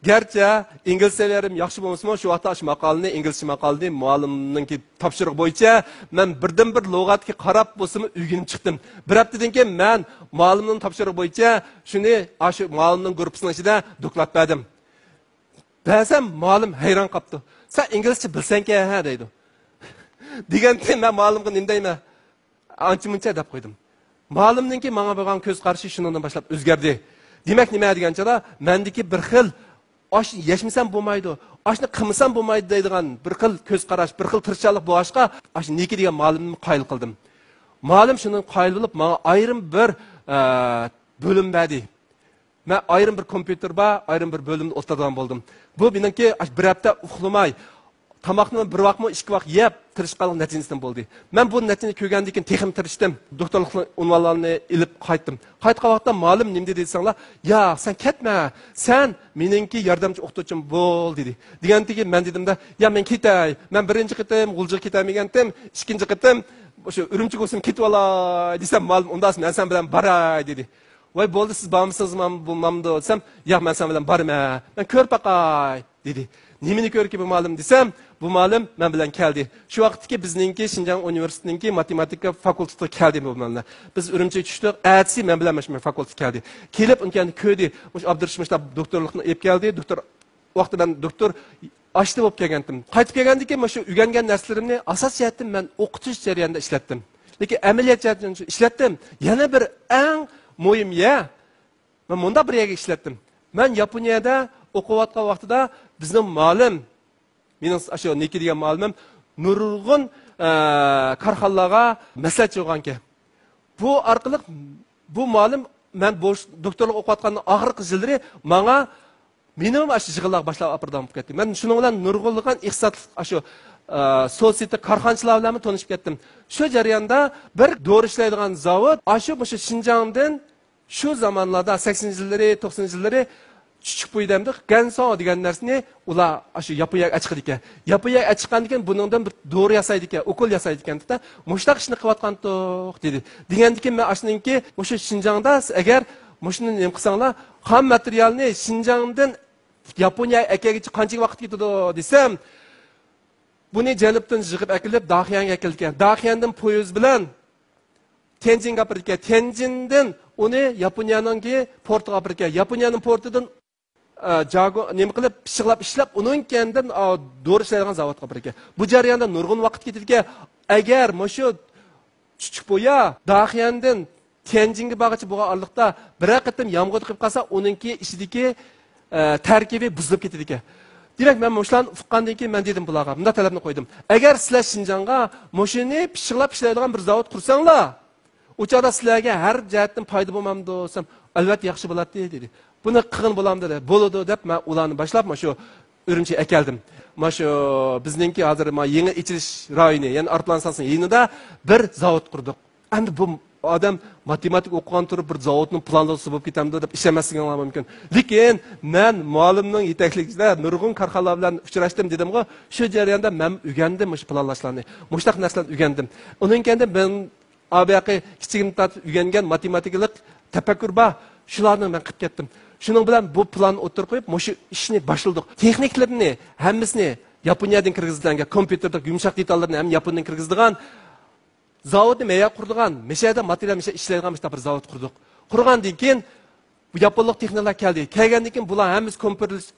گەرچە ئىنگلىز سەۋىيەم ياخشى بولمىسىمۇ، شۇ ۋاقىتتا ئاشۇ ماقالىنى، ئىنگلىزچە ماقالىنى مۇئەللىمنىڭكى تاپشۇرۇقى بويىچە مەن بىردىنبىر لۇغەتكە قاراپ بولسىمۇ ئۆگىنىپ چىقتىم. بىر ھەپتىدىن كېيىن مەن مۇئەللىمنىڭ تاپشۇرۇقى بويىچە شۇنى ئاشۇ مۇئەللىمنىڭ گۇرۇپپىسىنىڭ ئىچىدە دوكلات بەردىم. بەرسەم، مۇئەللىم ھەيران قاپتۇ. «سەن ئىنگلىزچە بىلسەڭكەن ھە؟» دەيدۇ. دېگەنتى مەن مۇئەللىمگە نېمە دەيمەن؟ ئانچە مۇنچە دەپ قويدۇم. مۇئەللىمنىڭكى ماڭا بولغان كۆز قارىشى شۇنىڭدىن باشلاپ ئۆزگەردى. دېمەك، نېمە دېگەن چاغدا، مەندىكى بىر خىل «ئاشنى يەشمىسەم بولمايدۇ، ئاشنى قىلمىسام بولمايدۇ» دەيدىغان بىر خىل كۆز قاراش، بىر خىل تىرىشچانلىق بولغاچقا، ئاشۇ نىكى دېگەن مۇئەللىمنى قايىل قىلدىم. مۇئەللىم شۇنىڭغا قايىل بولۇپ، ماڭا ئايرىم بىر، ئە، بۆلۈم بەردى. مەن ئايرىم بىر كومپيۇتېر بار، ئايرىم بىر بۆلۈمدە ئولتۇرىدىغان بولدۇم. بۇ مېنىڭكى ئاشۇ بىر ھەپتە ئۇخلىماي، تاماقنى بىر ۋاقمۇ، ئىككى ۋاق يەپ تىرىشقانلىق نەتىجىسىدىن بولدى. مەن بۇ نەتىجىنى كۆرگەندىن كېيىن تېخىمۇ تىرىشتىم. دوكتورلۇق ئۇنۋانلارنى ئېلىپ قايتتىم. قايتقان ۋاقىتتا مۇئەللىم نېمە دېدى دېسەڭلار، «ياق، سەن كەتمە، سەن مېنىڭكى ياردەمچى ئوقۇتقۇچىم بول» دېدى. دېگەندىن كېيىن مەن دېدىم-دە، «يا، مەن كېتەي، مەن بىرىنچى قېتىم غۇلجىغا كېتەلمىگەنتىم، ئىككىنچى قېتىم شۇ ئۈرۈمچىگە بولسىمۇ كېتىۋالاي» دېسەم، مۇئەللىم، «ئۇنداق مەن سەن بىلەن باراي» دېدى. «ۋاي، بولدى، سىز بارمىسىڭىز مام-، بولمامدۇ؟» دېسەم، «ياق، مەن سەن بىلەن بارىمەن، مەن كۆرۈپ باقاي» دېدى. نېمىنى كۆركى بۇ مۇئەللىم دېسەم، بۇ مۇئەللىم مەن بىلەن كەلدى. شۇ ۋاقىتتىكى بىزنىڭكى شىنجاڭ ئۇنىۋېرسىتېتىنىڭكى ماتېماتىكا فاكۇلتېتىغا كەلدى بۇ مۇئەللىم. بىز ئۈرۈمچىگە چۈشتۇق، ئەتىسى مەن بىلەن مانا شۇ فاكۇلتېتقا كەلدى. كېلىپ، ئۇنى كەينىدىن كۆردى. مۇشۇ ئابدۇرېشىت مۇشۇنداق دوكتورلۇقنى ئېلىپ كەلدى. دوكتور ۋاقتىدا مەن دوكتور ئاشتا بولۇپ كەلگەنتىم. قايتىپ كەلگەندىن كېيىن مانا شۇ ئۆگەنگەن نەرسىلىرىمنى ئاساسىي جەھەتتىن مەن ئوقۇتۇش جەريانىدا ئىشلەتتىم. لېكىن ئەمەلىيەت جەھەتتىن ئىشلەتتىم. يەنە بىر ئەڭ مۇھىم يەر، مەن مۇنداق بىر يەرگە ئىشلەتتىم. مەن ياپونىيەدە ئوقۇۋاتقان ۋاقتىدا بىزنىڭ مۇئەللىم، مېنىڭ ئاشۇ نىكى دېگەن مۇئەللىمىم نۇرغۇن، ئە، كارخانىلارغا مەسلىھەتچى بولغانىكەن. بۇ ئارقىلىق بۇ مۇئەللىم مەن بوش دوكتورلۇق ئوقۇۋاتقان ئاخىرقى يىللىرى ماڭا، مېنىمۇ ئاشۇ يىغىنلارغا باشلاپ ئاپىرىدىغان بولۇپ كەتتى. مەن شۇنىڭ بىلەن نۇرغۇنلىغان ئىقتىسادلىق ئاشۇ، ئە، سوتسىيېتە كارخانىچىلار بىلەنمۇ تونۇشۇپ كەتتىم. شۇ جەرياندا بىر دورا ئىشلەيدىغان زاۋۇت ئاشۇ مۇشۇ شىنجاڭدىن شۇ زامانلاردا، سەكسىنىنچى يىللىرى، توقسىنىنچى يىللىرى چۈچۈكپۇي دەمدۇ، گەنساڭ دېگەن نەرسىنى ئۇلار ئاشۇ ياپونىيەگە ئەچىقىدىكەن. ياپونىيەگە ئەچىققاندىن كېيىن بۇنىڭدىن بىر دورا ياسايدىكەن، ئوكۇل ياسايدىكەن دېدى. مۇشۇنداق ئىشنى قىلىۋاتقانتۇق دېدى. دېگەندىن كېيىن مەن ئاشۇنىڭكى مۇشۇ شىنجاڭدا سىز ئەگەر مۇشۇنى نېمە قىلساڭلار، خام ماتېرىيالنى شىنجاڭدىن ياپونىيەگە ئەكەلگۈچە قانچە ۋاقىت كېتىدۇ دېسەم، بۇنى جەنۇبتىن يىغىپ ئەكېلىپ داخيەنگە ئەكېلىدىكەن. داخيەندىن پويىز بىلەن تيەنجىنگە ئاپىرىدىكەن. تيەنجىندىن ئۇنى ياپونىيەنىڭكى پورتىغا ئاپىرىدىكەن. ياپونىيەنىڭ پورتىدىن، ئە، جاگو-، نېمە قىلىپ، پىششىقلاپ ئىشلەپ، ئۇنىڭ كەينىدىن، ئا، دورا ئىشلەيدىغان زاۋۇتقا ئاپىرىدىكەن. بۇ جەرياندا نۇرغۇن ۋاقىت كېتىدىكەن. ئەگەر مۇشۇ چۈچۈكپۇيا داخيەندىن تيەنجىنگە بارغىچە بولغان ئارىلىقتا بىرەر قېتىم يامغۇردا قېلىپ قالسا، ئۇنىڭكى ئىچىدىكى، ئە، تەركىبى بۇزۇلۇپ كېتىدىكەن. دېمەك، مەن مۇشۇلارنى ئۇققاندىن كېيىن مەن دېدىم بۇلارغا، مۇنداق تەلەپنى قويدۇم. ئەگەر سىلەر شىنجاڭغا مۇشۇنى پىششىقلاپ ئىشلەيدىغان بىر زاۋۇت قۇرساڭلار، ئۇ چاغدا سىلەرگە ھەر جەھەتتىن پايدا بولمامدۇ دېسەم، ئەلۋەتتە ياخشى بولاتتى دېدى. بۇنى قىلغىلى بولامدۇ دېدى. بولىدۇ دەپ، مەن ئۇلارنى باشلاپ مانا شۇ ئۈرۈمچىگە ئەكەلدىم. مانا شۇ بىزنىڭكى ھازىر مانا يېڭى ئېچىلىش رايونى، يەنى ئايروپىلان ئىستانسىيىسىنىڭ يېنىدا بىر زاۋۇت قۇردۇق. ئەمدى بۇ ئادەم ماتېماتىك ئوقۇغان تۇرۇپ بىر زاۋۇتنىڭ پىلانلىغۇچىسى بولۇپ كېتەمدۇ دەپ ئىشەنمەسلىكىڭلار مۇمكىن. لېكىن مەن مۇئەللىمنىڭ يېتەكلىكىدە نۇرغۇن كارخانىلار بىلەن ئۇچراشتىم دېدىمغۇ، شۇ جەرياندا مەن ئۆگەندىم مۇشۇ پىلانلاشلارنى، مۇشۇنداق نەرسىلەرنى ئۆگەندىم. ئۇنىڭ كەينىدىن مەن ئابىياقى كىچىكىمدىن تارتىپ ئۆگەنگەن ماتېماتىكىلىق تەپەككۇر بار، شۇلارنى مەن قىلىپ كەتتىم. شۇنىڭ بىلەن بۇ پىلاننى ئوتتۇرىغا قويۇپ، مۇشۇ ئىشنى باشلىدۇق. تېخنىكلىرىنى ھەممىسىنى ياپونىيەدىن كىرگۈزىدىغان، كومپيۇتېردىكى يۇمشاق دېتاللىرىنى ھەم ياپونىيەدىن كىرگۈزىدىغان زاۋۇتنى مەيەر قۇرىدىغان، مەشەدە ماتېرىيال مەشە ئىشلەيدىغان مۇشۇنداق بىر زاۋۇت قۇردۇق. قۇرغاندىن كېيىن، بۇ ياپونلۇق تېخنىكلار كەلدى. كەلگەندىن كېيىن بۇلار ھەممىسى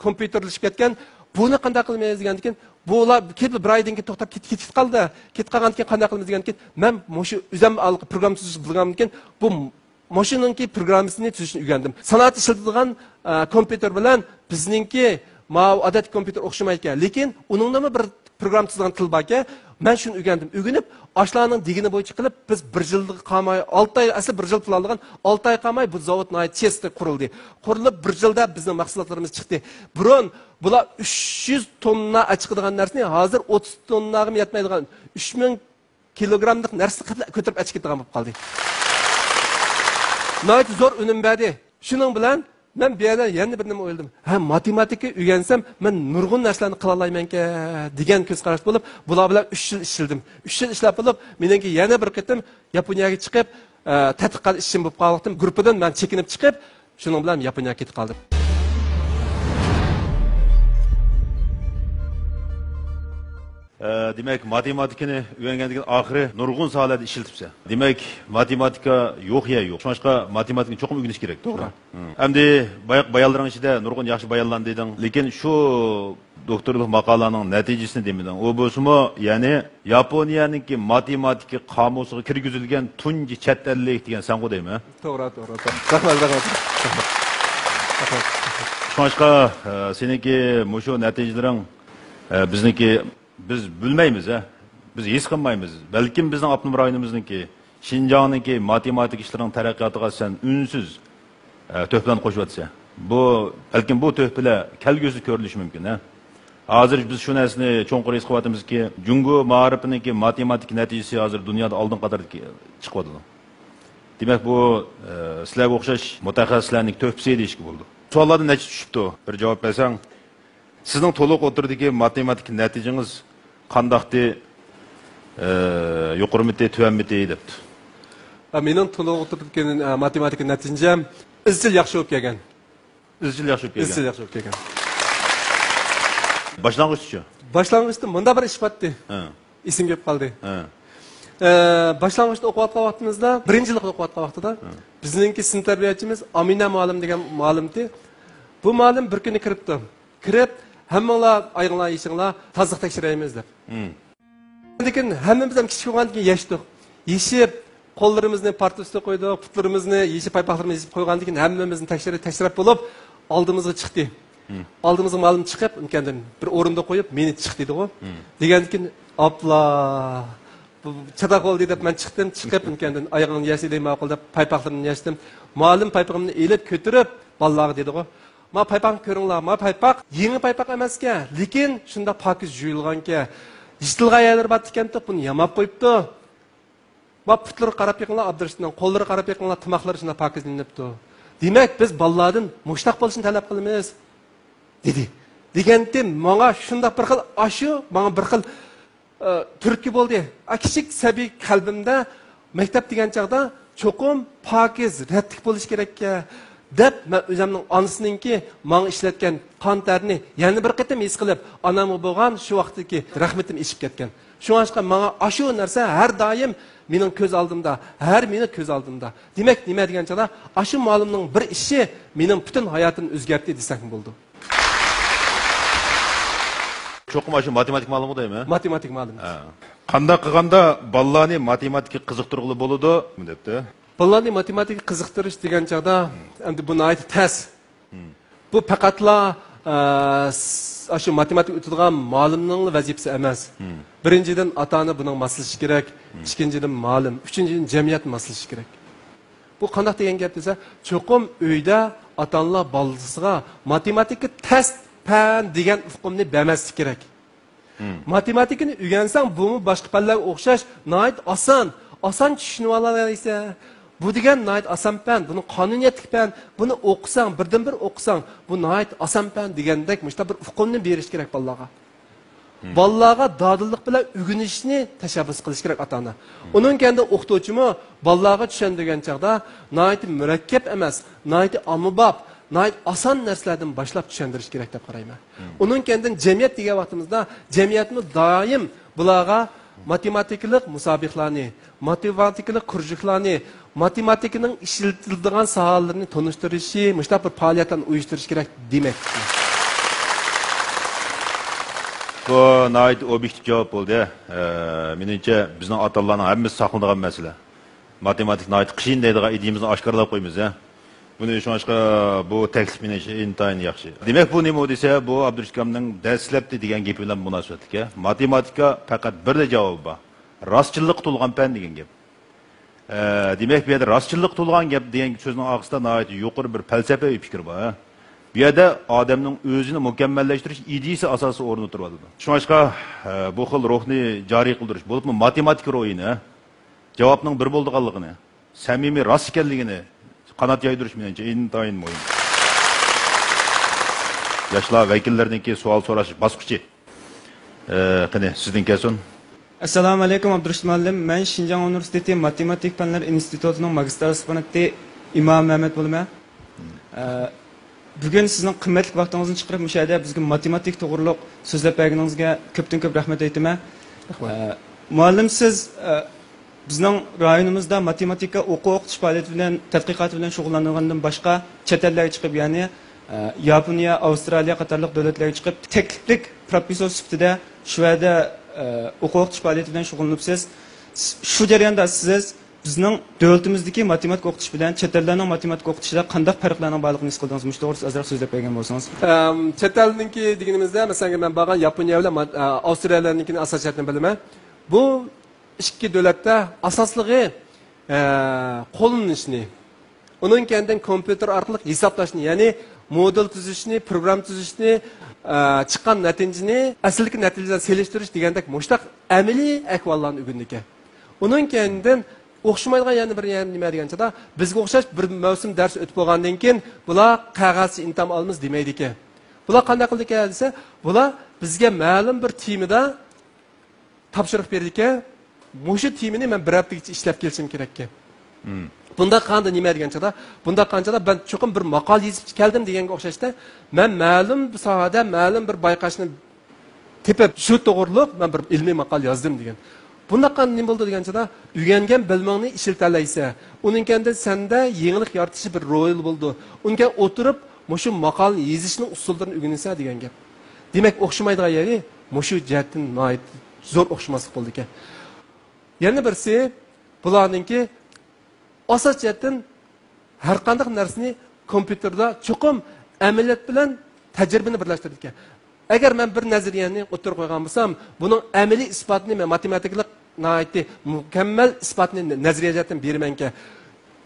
كومپيۇتېرلىشىپ كەتكەن. بۇنى قانداق قىلىمىز دېگەندىن كېيىن، بۇلار كېلىپ بىر ئايدىن كېيىن توختاپ كېتىپ، كېتىپ قالدى. كېتىپ قالغاندىن كېيىن قانداق قىلىمىز دېگەندىن كېيىن، مەن مۇشۇ ئۆزۈم پروگرامما تۈزۈشنى بىلگەندىن كېيىن، بۇ ماشىنىنىڭكى پروگراممىسىنى تۈزۈشنى ئۆگەندىم. سانائەتتە ئىشلىتىدىغان، ئە، كومپيۇتېر بىلەن بىزنىڭكى ماۋۇ ئادەتتىكى كومپيۇتېر ئوخشىمايدىكەن. لېكىن ئۇنىڭدىمۇ بىر پروگرامما تۈزىدىغان تىل باركەن. مەن شۇنى ئۆگەندىم. ئۆگىنىپ، ئاشۇلارنىڭ دېگىنى بويىچە قىلىپ، بىز بىر يىلغا قالماي، ئالتە ئاي، ئەسلى بىر يىل پىلانلىغان، ئالتە ئاي قالماي بۇ زاۋۇت ناھايىتى تېز قۇرۇلدى. قۇرۇلۇپ، بىر يىلدا بىزنىڭ مەھسۇلاتلىرىمىز چىقتى. بۇرۇن بۇلار ئۈچ يۈز توننا ئەچىقىدىغان نەرسىنى ھازىر ئوتتۇز تونناغىمۇ يەتمەيدىغان ئۈچ مىڭ كىلوگراملىق نەرسىنى كۆتۈرۈپ ئەچىقىدىغان بولۇپ قالدى. ناھايىتى زور ئۈنۈم بەردى. شۇنىڭ بىلەن مەن بۇ يەردە يەنە بىر نېمە ئويلىدىم. ھە، ماتېماتىكا ئۆگەنسەم، مەن نۇرغۇن نەرسىلەرنى قىلالايمەنكەن، دېگەن كۆز قاراش بولۇپ، بۇلار بىلەن ئۈچ يىل ئىشلىدىم. ئۈچ يىل ئىشلەپ بولۇپ، مېنىڭكى يەنە بىر قېتىم ياپونىيەگە چىقىپ، ئە، تەتقىقات ئىشىم بولۇپ قالغانتىم، گۇرۇپپىدىن مەن چېكىنىپ چىقىپ، شۇنىڭ بىلەن ياپونىيەگە كېتىپ قالدىم. ئە، دېمەك، ماتېماتىكىنى ئۆگەنگەندىن كېيىن ئاخىرى نۇرغۇن ساھەلەردە ئىشلىتىپسەن. دېمەك، ماتېماتىكا يوق يەر يوق. شۇڭلاشقا ماتېماتىكىنى چوقۇم ئۆگىنىش كېرەك، توغرا؟ توغرا. ئەمدى باياق بايانلىرىڭ ئىچىدە نۇرغۇن ياخشى بايانلارنى دېدىڭ. لېكىن شۇ دوكتورلۇق ماقالەڭنىڭ نەتىجىسىنى دېمىدىڭ. ئۇ بولسىمۇ، يەنى ياپونىيەنىڭكى ماتېماتىكا قامۇسىغا كىرگۈزۈلگەن تۇنجى چەت ئەللىك دېگەن سەنغۇ دەيمەن. توغرا، توغرا، توغرا. رەھمەت، رەھمەت. شۇڭلاشقا، ئە، سېنىڭكى مۇشۇ نەتىجىلىرىڭ، ئە، بىزنىڭكى، بىز بىلمەيمىز، ئە. بىز ھېس قىلمايمىز. بەلكىم بىزنىڭ ئاپتونوم رايونىمىزنىڭكى، شىنجاڭنىڭكى ماتېماتىكا ئىشلىرىنىڭ تەرەققىياتىغا سەن ئۈنسىز، ئە، تۆھپىلەرنى قوشۇۋاتىسەن. بۇ، بەلكىم بۇ تۆھپىلەر كەلگۈسىدە كۆرۈلۈشى مۇمكىن، ھە. ھازىر بىز شۇ نەرسىنى چوڭقۇر ھېس قىلىۋاتىمىزكى، جۇڭگو مائارىپىنىڭكى ماتېماتىكا نەتىجىسى ھازىر دۇنيادا ئالدىنقى قاتاردا چىقىۋاتىدۇ. دېمەك، بۇ، ئە، سىلەرگە ئوخشاش مۇتەخەسسىسلەرنىڭ تۆھپىسى دېيىشكە بولىدۇ. سوئاللاردىن نەچچە چۈشۈپتۇ؟ بىر جاۋاب بەرسەڭ. سىزنىڭ تولۇق ئوتتۇرىدىكى ماتېماتىكا نەتىجىڭىز قانداقتى؟ ئە، يۇقىرىمىتى، تۆۋەنمىتى دەپتۇ. ئە، مېنىڭ تولۇق ئوتتۇرىدىكى، ئە، ماتېماتىكا نەتىجەم ئىزچىل ياخشى بولۇپ كەلگەن. ئىزچىل ياخشى بولۇپ كەلگەن. ئىزچىل ياخشى بولۇپ كەلگەن. باشلانغۇچتىچۇ؟ باشلانغۇچتا مۇنداق بىر ئىش بارتتى. ھە. ئېسىمگە كېلىپ قالدى. ھە. ئە، باشلانغۇچتا ئوقۇۋاتقان ۋاقتىمىزدا، بىرىنچى يىللىقتا ئوقۇۋاتقان ۋاقتىدا، ھە، بىزنىڭكى سىنىپ تەربىيەچىمىز ئامىنە مۇئەللىم دېگەن مۇئەللىمتى. بۇ مۇئەللىم بىر كۈنى كىرىپتۇ. كىرىپ، «ھەممىڭلار ئايىغىڭلار، يېشىڭلار، تازىلىق تەكشۈرەيمىز» دەپ. ھىم. لېكىن ھەممىمىز ھەم كىچىك بولغاندىن كېيىن يەشتۇق. يېشىپ، قوللىرىمىزنى پارتا ئۈستىگە قويدۇق، پۇتلىرىمىزنى يېشىپ، پايپاقلىرىمىزنى يېشىپ قويغاندىن كېيىن ھەممىمىزنى تەكشۈرۈپ، تەكشۈرۈپ بولۇپ، ئالدىمىزغا چىقتى. ھىم. ئالدىمىزغا مۇئەللىم چىقىپ، ئۇنىڭكەندىن بىر ئورۇندا قويۇپ، مېنى چىق دېدىغۇ. ھىم. دېگەندىن كېيىن، ئاپلا، بۇ چاتاق بولدى دەپ مەن چىقتىم. چىقىپ، ئۇنىڭكەندىن ئايىغىڭنى يەش دېدى، ماقۇل دەپ پايپاقلىرىمنى يەشتىم. مۇئەللىم پايپىقىمنى ئېلىپ كۆتۈرۈپ، بالىلارغا دېدىغۇ. «ما پايپاقنى كۆرۈڭلار، ما پايپاق يېڭى پايپاق ئەمەسكەن، لېكىن شۇنداق پاكىز يۇيۇلغانكەن. يىرتىلغان يەرلىرى بار ئىكەنتۇق، بۇنى ياماپ قويۇپتۇ. ما پۇتلىرىغا قاراپ بېقىڭلار، ئابدۇرېشىتنىڭ قوللىرىغا قاراپ بېقىڭلار، تىماقلىرى شۇنداق پاكىز يۇيۇلۇپتۇ. دېمەك، بىز بالىلاردىن مۇشۇنداق بولۇشىنى تەلەپ قىلىمىز» دېدى. دېگەنتى ماڭا شۇنداق بىر خىل ئاشۇ، ماڭا بىر خىل ئە، تۈرتكە بولدى. ئە، كىچىك سەبىي قەلبىمدە مەكتەپ دېگەن چاغدا چوقۇم پاكىز، رەتلىك بولۇش كېرەككەن، دەپ مەن ئۆزۈمنىڭ ئانىسىنىڭكى ماڭا ئىشلەتكەن قان تەرىنى يەنە بىر قېتىم ھېس قىلىپ، ئانامغا بولغان شۇ ۋاقىتتىكى رەھمىتىم ئېشىپ كەتكەن. شۇڭلاشقا ماڭا ئاشۇ نەرسە ھەر دائىم مېنىڭ كۆز ئالدىمدا، ھەر مىنۇت كۆز ئالدىمدا. دېمەك، نېمە دېگەن چاغدا، ئاشۇ مۇئەللىمنىڭ بىر ئىشى مېنىڭ پۈتۈن ھاياتىمنى ئۆزگەرتتى دېسەكمۇ بولىدۇ. چوقۇم ئاشۇ ماتېماتىك مۇئەللىمى دەيمەن. ماتېماتىك مۇئەللىمى. ھە. قانداق قىلغاندا بالىلارنى ماتېماتىكىغا قىزىقتۇرغىلى بولىدۇ دەپتۇ. بالىلارنى ماتېماتىكىغا قىزىقتۇرۇش دېگەن چاغدا، ئەمدى بۇ ناھايىتى تەس. بۇ پەقەتلا، ئە، س-، ئاشۇ ماتېماتىكا ئۆتىدىغان مۇئەللىمنىڭلا ۋەزىپىسى ئەمەس. بىرىنچىدىن، ئاتا-ئانا بۇنىڭغا ماسلىشىشى كېرەك. ئىككىنچىدىن، مۇئەللىم. ئۈچىنچىدىن، جەمئىيەت ماسلىشىشى كېرەك. بۇ قانداق دېگەن گەپ دېسە، چوقۇم ئۆيدە ئاتا-ئانىلار بالىسىغا ماتېماتىكا تەس پەن دېگەن ئۇقۇمنى بەرمەسلىكى كېرەك. ماتېماتىكىنى ئۆگەنسەڭ، بۇمۇ باشقا پەنلەرگە ئوخشاش ناھايىتى ئاسان، ئاسان چۈشىنىۋالالايسەن. بۇ دېگەن ناھايىتى ئاسان پەن، بۇنىڭ قانۇنىيەتلىك پەن، بۇنى ئوقۇساڭ، بىردىن بىر ئوقۇساڭ، بۇ ناھايىتى ئاسان پەن دېگەندەك مۇشۇنداق بىر ئۇقۇمنى بېرىش كېرەك بالىلارغا. بالىلارغا دادىللىق بىلەن ئۆگىنىشنى تەشەببۇس قىلىش كېرەك ئاتا-ئانا. ئۇنىڭ كەينىدە ئوقۇتقۇچىمۇ بالىلارغا چۈشەندۈرگەن چاغدا ناھايىتى مۇرەككەپ ئەمەس، ناھايىتى ئاممىباب، ناھايىتى ئاسان نەرسىلەردىن باشلاپ چۈشەندۈرۈش كېرەك دەپ قارايمەن. ئۇنىڭ كەينىدىن جەمئىيەت دېگەن ۋاقتىمىزدا، جەمئىيەتمۇ دائىم بۇلارغا ماتېماتىكىلىق مۇسابىقىلەرنى، ماتېماتىكىلىق كۇرژۇكلارنى، ماتېماتىكىنىڭ ئىشلىتىلىدىغان ساھەلىرىنى تونۇشتۇرۇشى، مۇشۇنداق بىر پائالىيەتلەرنى ئۇيۇشتۇرۇش كېرەك دېمەكچى. بۇ ناھايىتى ئوبيېكتىپ جاۋاب بولدى. ئە، مېنىڭچە، بىزنىڭ ئاتا-ئانىلارنىڭ ھەممىسى ساقلىنىدىغان مەسىلە. ماتېماتىكا ناھايىتى قىيىن دەيدىغان ئىدىيىمىزنى ئاشكارىلاپ قويىمىز، ھە. بۇنى شۇڭلاشقا بۇ تەكلىپ مېنىڭچە ئىنتايىن ياخشى. دېمەك، بۇ نېمە دېسە، بۇ ئابدۇرېشىت ئاكامنىڭ دەسلەپتە دېگەن گېپى بىلەن مۇناسىۋەتلىك، ھە. ماتېماتىكا پەقەت بىرلا جاۋابى بار. راستچىللىققا تولغان پەن دېگەن گەپ. ئە، دېمەك، بۇ يەردە راستچىللىققا تولغان گەپ دېگەن سۆزنىڭ ئارقىسىدا ناھايىتى يۇقىرى بىر پەلسەپىۋى پىكىر بار، ھە. بۇ يەردە ئادەمنىڭ ئۆزىنى مۇكەممەللەشتۈرۈش ئىدىيىسى ئاساسىي ئورۇندا تۇرۇۋاتىدۇ. شۇڭلاشقا، ئە، بۇ خىل روھنى جارى قىلدۇرۇش، بولۇپمۇ ماتېماتىكا روھىنى، ھە، جاۋابنىڭ بىر بولىدىغانلىقىنى، سەمىمىي، راست ئىكەنلىكىنى قانات يايدۇرۇش مېنىڭچە ئىنتايىن مۇھىم. ياشلار ۋەكىللىرىنىڭكى سوئال سوراش باسقۇچى. ئە، قېنى، سىزدىن كەلسۇن. ئەسسالامۇ ئەلەيكۇم، ئابدۇرېشىت مۇئەللىم. مەن شىنجاڭ ئۇنىۋېرسىتېتى ماتېماتىكا پەنلىرى ئىنستىتۇتىنىڭ ماگىستىر ئاسپىرانتى ئىمام مەمەت بولىمەن. ئە، بۈگۈن سىزنىڭ قىممەتلىك ۋاقتىڭىزنى چىقىرىپ، مۇشۇ يەردە بىزگە ماتېماتىكا توغرۇلۇق سۆزلەپ بەرگىنىڭىزگە كۆپتىن كۆپ رەھمەت ئېيتىمەن. رەھمەت. ئە، مۇئەللىم، سىز، ئە، بىزنىڭ رايونىمىزدا ماتېماتىكا ئوقۇ ئوقۇتۇش پائالىيىتى بىلەن، تەتقىقاتى بىلەن شۇغۇللانغاندىن باشقا، چەت ئەللەرگە چىقىپ، يەنى، ئە، ياپونىيە، ئاۋسترالىيە قاتارلىق دۆلەتلەرگە چىقىپ، تەكلىپلىك پروفېسسور سۈپىتىدە شۇ يەردە، ئە، ئوقۇ ئوقۇتۇش پائالىيىتى بىلەن شۇغۇللىنىپسىز. شۇ جەرياندا سىز بىزنىڭ دۆلىتىمىزدىكى ماتېماتىكا ئوقۇتۇش بىلەن چەت ئەللەرنىڭ ماتېماتىكا ئوقۇتۇشىدا قانداق پەرقلەرنىڭ بارلىقىنى ھېس قىلدىڭىز؟ مۇشۇ توغرىسىدا ئازراق سۆزلەپ بەرگەن بولسىڭىز. ئەم، چەت ئەلنىڭكى دېگىنىمىزدە، مەسىلەن، مەن بارغان ياپونىيە بىلەن ما-، ئە، ئاۋسترالىيەنىڭكىنى ئاساسىي جەھەتتىن بىلىمەن. بۇ ئىككى دۆلەتتە ئاساسلىقى، ئە، قوللىنىشنى، ئۇنىڭ كەينىدىن كومپيۇتېر ئارقىلىق ھېسابلاشنى، يەنى مودېل تۈزۈشنى، پروگرامما تۈزۈشنى، ئە، چىققان نەتىجىنى ئەسلىدىكى نەتىجە بىلەن سېلىشتۇرۇش دېگەندەك مۇشۇنداق ئەمەلىي ئەھۋاللارنى ئۆگەندىكەن. ئۇنىڭ كەينىدىن ئوخشىمايدىغان يەنە بىر يەنە نېمە دېگەن چاغدا، بىزگە ئوخشاش بىر مەۋسۇم دەرس ئۆتۈپ بولغاندىن كېيىن، بۇلار قەغەزچە ئىمتىھان ئالىمىز دېمەيدىكەن. بۇلار قانداق قىلىدىكەن دېسە، بۇلار بىزگە مەلۇم بىر تېمىدا تاپشۇرۇق بېرىدىكەن، مۇشۇ تېمىنى مەن بىر ھەپتىگىچە ئىشلەپ كېلىشىم كېرەككەن. مم. بۇنداق قىلغاندا نېمە دېگەن چاغدا، بۇنداق قىلغان چاغدا مەن چوقۇم بىر ماقالە يېزىپ كەلدىم دېگەنگە ئوخشاشتا، مەن مەلۇم بىر ساھەدە مەلۇم بىر بايقاشنى تېپىپ، شۇ توغرۇلۇق مەن بىر ئىلمىي ماقالە يازدىم دېگەن. بۇنداق قىلغاندا نېمە بولىدۇ دېگەن چاغدا، ئۆگەنگەن بىلىمىڭنى ئىشلىتەلەيسەن. ئۇنىڭ كەينىدىن سەندە يېڭىلىق يارىتىشى بىر رول بولىدۇ. ئۇنىڭ كەينىدىن ئولتۇرۇپ، مۇشۇ ماقالىنى يېزىشنىڭ ئۇسۇللىرىنى ئۆگىنىسەن دېگەن گەپ. دېمەك، ئوخشىمايدىغان يېرى مۇشۇ جەھەتتىن ناھايىتى زور ئوخشىماسلىق بولىدىكەن. يەنە بىرسى، بۇلارنىڭكى ئاساس جەھەتتىن ھەر قانداق نەرسىنى كومپيۇتېردا چوقۇم ئەمەلىيەت بىلەن تەجرىبىنى بىرلەشتۈرىدىكەن. ئەگەر مەن بىر نەزەرىيەنى ئوتتۇرىغا قويغان بولسام، بۇنىڭ ئەمەلىي ئىسپاتىنى مەن ماتېماتىكىلىق ناھايىتى مۇكەممەل ئىسپاتنى نەزەرىيە جەھەتتىن بېرىمەنكەن.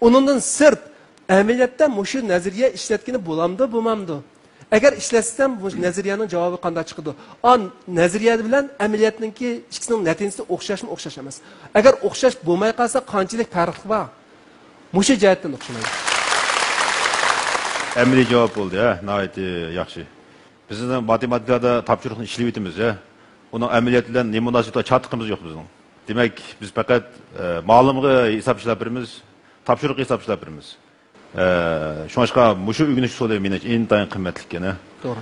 ئۇنىڭدىن سىرت، ئەمەلىيەتتە مۇشۇ نەزەرىيە ئىشلەتكىلى بولامدۇ، بولمامدۇ؟ ئەگەر ئىشلەتسەم، بۇ نەزەرىيەنىڭ جاۋابى قانداق چىقىدۇ؟ ئا، نەزەرىيە بىلەن ئەمەلىيەتنىڭكى ئىككىسىنىڭ نەتىجىسى ئوخشاشمۇ، ئوخشاش ئەمەس؟ ئەگەر ئوخشاش بولماي قالسا، قانچىلىك پەرق بار؟ مۇشۇ جەھەتتىن ئوخشىمايدۇ. ئەمەلىي جاۋاب بولدى، ھە، ناھايىتى ياخشى. بىز ماتېماتىكىدا تاپشۇرۇقنى ئىشلىۋېتىمىز، ھە. ئۇنىڭ ئەمەلىيەت بىلەن نېمە مۇناسىۋىتى بار، چاتىقىمىز يوق بىزنىڭ. دېمەك، بىز پەقەت، ئە، مالىمغا ھېساب ئىشلەپ بېرىمىز، تاپشۇرۇق ھېساب ئىشلەپ بېرىمىز. ئە، شۇڭلاشقا مۇشۇ ئۆگىنىش ئۇسۇلى مېنىڭچە ئىنتايىن قىممەتلىك ئىكەن، ھە. توغرا.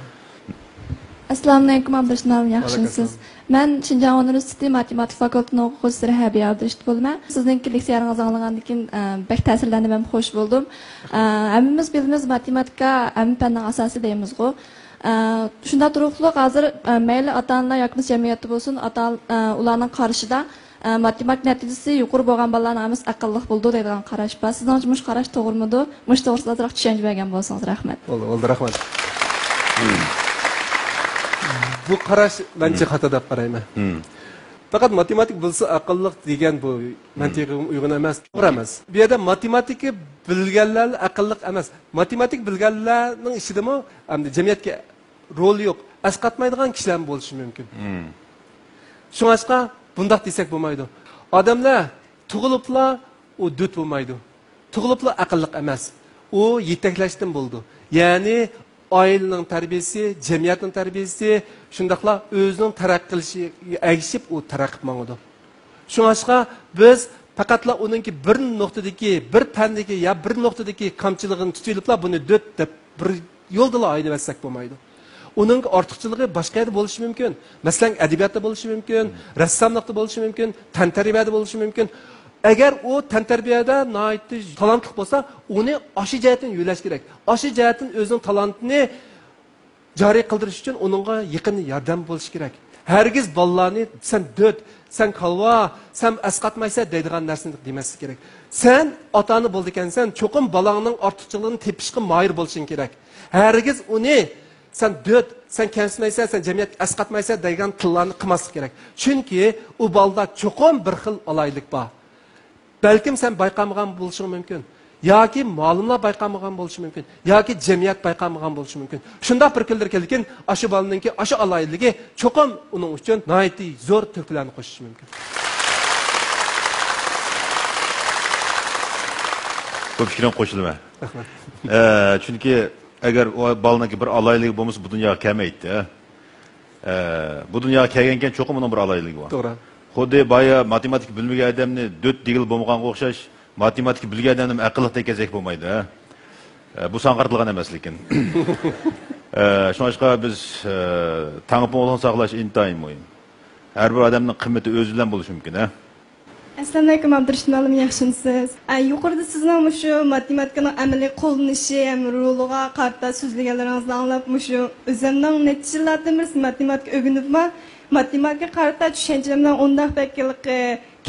ئەسسالامۇئەلەيكۇم، ئابدۇرېشىت مۇئەللىم، ياخشىمۇسىز؟ ۋەئەلەيكۇم ئەسسالام. مەن شىنجاڭ ئۇنىۋېرسىتېتى ماتېماتىكا فاكۇلتېتىنىڭ ئوقۇغۇچىسى رەھابىيە ئابدۇرېشىت بولىمەن. سىزنىڭكى لېكسىيەلىرىڭىزنى ئاڭلىغاندىن كېيىن، ئە، بەك تەسىرلەندىم ھەم خوش بولدۇم. ئە، ھەممىمىز بىلىمىز، ماتېماتىكا ھەممە پەننىڭ ئاساسى دەيمىزغۇ. ئە، شۇنداق تۇرۇقلۇق ھازىر، ئە، مەيلى ئاتا-ئانىلار ياكى بولمىسا جەمئىيەتتە بولسۇن، ئاتا-، ئە، ئۇلارنىڭ قارىشىدا، ئە، ماتېماتىكا نەتىجىسى يۇقىرى بولغان بالىلارنىڭ ھەممىسى ئەقىللىق بولىدۇ دەيدىغان قاراش بار. سىزنىڭچە مۇشۇ قاراش توغرىمىدۇ؟ مۇشۇ توغرىسىدا ئازراق چۈشەنچە بەرگەن بولسىڭىز، رەھمەت. بولدى، بولدى، رەھمەت. بۇ قاراش مەنچە خاتا دەپ قارايمەن. پەقەت ماتېماتىك بىلسە ئەقىللىق دېگەن بۇ مەنتىقىغا ئۇيغۇن ئەمەس، توغرا ئەمەس. بۇ يەردە ماتېماتىكا بىلگەنلەر ئەقىللىق ئەمەس. ماتېماتىكا بىلگەنلەرنىڭ ئىچىدىمۇ ئەمدى جەمئىيەتكە رولى يوق، ئەسقاتمايدىغان كىشىلەرمۇ بولۇشى مۇمكىن. شۇڭلاشقا بۇنداق دېسەك بولمايدۇ. ئادەملەر تۇغۇلۇپلا ئۇ دۆت بولمايدۇ. تۇغۇلۇپلا ئەقىللىق ئەمەس. ئۇ يېتەكلەشتىن بولىدۇ. يەنى ئائىلىنىڭ تەربىيىسى، جەمئىيەتنىڭ تەربىيىسى، شۇنداقلا ئۆزىنىڭ تەرەققىي قىلىشىغا ئەگىشىپ ئۇ تەرەققىي ماڭىدۇ. شۇڭلاشقا بىز پەقەتلا ئۇنىڭكى بىر نۇقتىدىكى، بىر پەندىكى يا بىر نۇقتىدىكى كامچىلىقىنى تۇتۇۋېلىپلا بۇنى دۆت دەپ بىر يولدىلا ھەيدىۋەتسەك بولمايدۇ. ئۇنىڭ ئارتۇقچىلىقى باشقا يەردە بولۇشى مۇمكىن. مەسىلەن، ئەدەبىياتتا بولۇشى مۇمكىن، رەسساملىقتا بولۇشى مۇمكىن، تەنتەربىيەدە بولۇشى مۇمكىن. ئەگەر ئۇ تەنتەربىيەدە ناھايىتى تالانتلىق بولسا، ئۇنى ئاشۇ جەھەتتىن يۆلەش كېرەك. ئاشۇ جەھەتتىن ئۆزىنىڭ تالانتىنى جارى قىلدۇرۇش ئۈچۈن ئۇنىڭغا يېقىن ياردەم بولۇش كېرەك. ھەرگىز بالىلارنى، «سەن دۆت، سەن كالۋا، سەن ئەسقاتمايسەن» دەيدىغان نەرسىنى دېمەسلىك كېرەك. سەن ئاتا-ئانا بولىدىكەنسەن، چوقۇم بالاڭنىڭ ئارتۇقچىلىقىنى تېپىشقا ماھىر بولۇشۇڭ كېرەك. ھەرگىز ئۇنى، «سەن دۆت، سەن كەمسىمەيسەن، سەن جەمئىيەتكە ئەسقاتمايسەن» دەيدىغان تىللارنى قىلماسلىق كېرەك. چۈنكى ئۇ بالىدا چوقۇم بىر خىل ئالاھىدىلىك بار. بەلكىم سەن بايقالمىغان بولۇشۇڭ مۇمكىن. ياكى مۇئەللىملەر بايقالمىغان بولۇشى مۇمكىن. ياكى جەمئىيەت بايقالمىغان بولۇشى مۇمكىن. شۇنداق بىر كۈنلەر كېلىدىكىن، ئاشۇ بالىنىڭكى ئاشۇ ئالاھىدىلىكى چوقۇم ئۇنىڭ ئۈچۈن ناھايىتى زور تۆھپىلەرنى قوشۇشى مۇمكىن. بۇ پىكرىڭگە قوشۇلىمەن. رەھمەت. ئە، چۈنكى ئەگەر ئۇ بالىنىڭكى بىر ئالاھىدىلىكى بولمىسا، بۇ دۇنياغا كەلمەيتتى. ئە، بۇ دۇنياغا كەلگەنكەن چوقۇم ئۇنىڭ بىر ئالاھىدىلىكى بار. توغرا. خۇددى بايا ماتېماتىكا بىلمىگەن ئادەمنى دۆت دېگىلى بولمىغانغا ئوخشاش، ماتېماتىكا بىلگەن ئادەمنى ئەقىللىق دېگەن كەلسەك بولمايدۇ، ھە؟ ئە، بۇ ساڭا قارىتىلغان ئەمەس، لېكىن. ئە، شۇڭلاشقا بىز، ئە، تەڭپۇڭلۇقنى ساقلاش ئىنتايىن مۇھىم. ھەر بىر ئادەمنىڭ قىممىتى ئۆزى بىلەن بولۇشى مۇمكىن، ھە؟ ئەسسالامۇئەلەيكۇم، ئابدۇرېشىت مۇئەللىم، ياخشىمۇسىز؟ ئە، يۇقىرىدا سىزنىڭ مۇشۇ ماتېماتىكىنىڭ ئەمەلىي قوللىنىشى ھەم رولىغا قارىتا سۆزلىگەنلىرىڭىزنى ئاڭلاپ، مۇشۇ ئۆزۈمنىڭ نەچچە يىللاردىن بېرى ماتېماتىكا ئۆگىنىپمۇ، ماتېماتىكىگە قارىتا چۈشەنچەمنىڭ ئۇنداق بەك ھېلىقى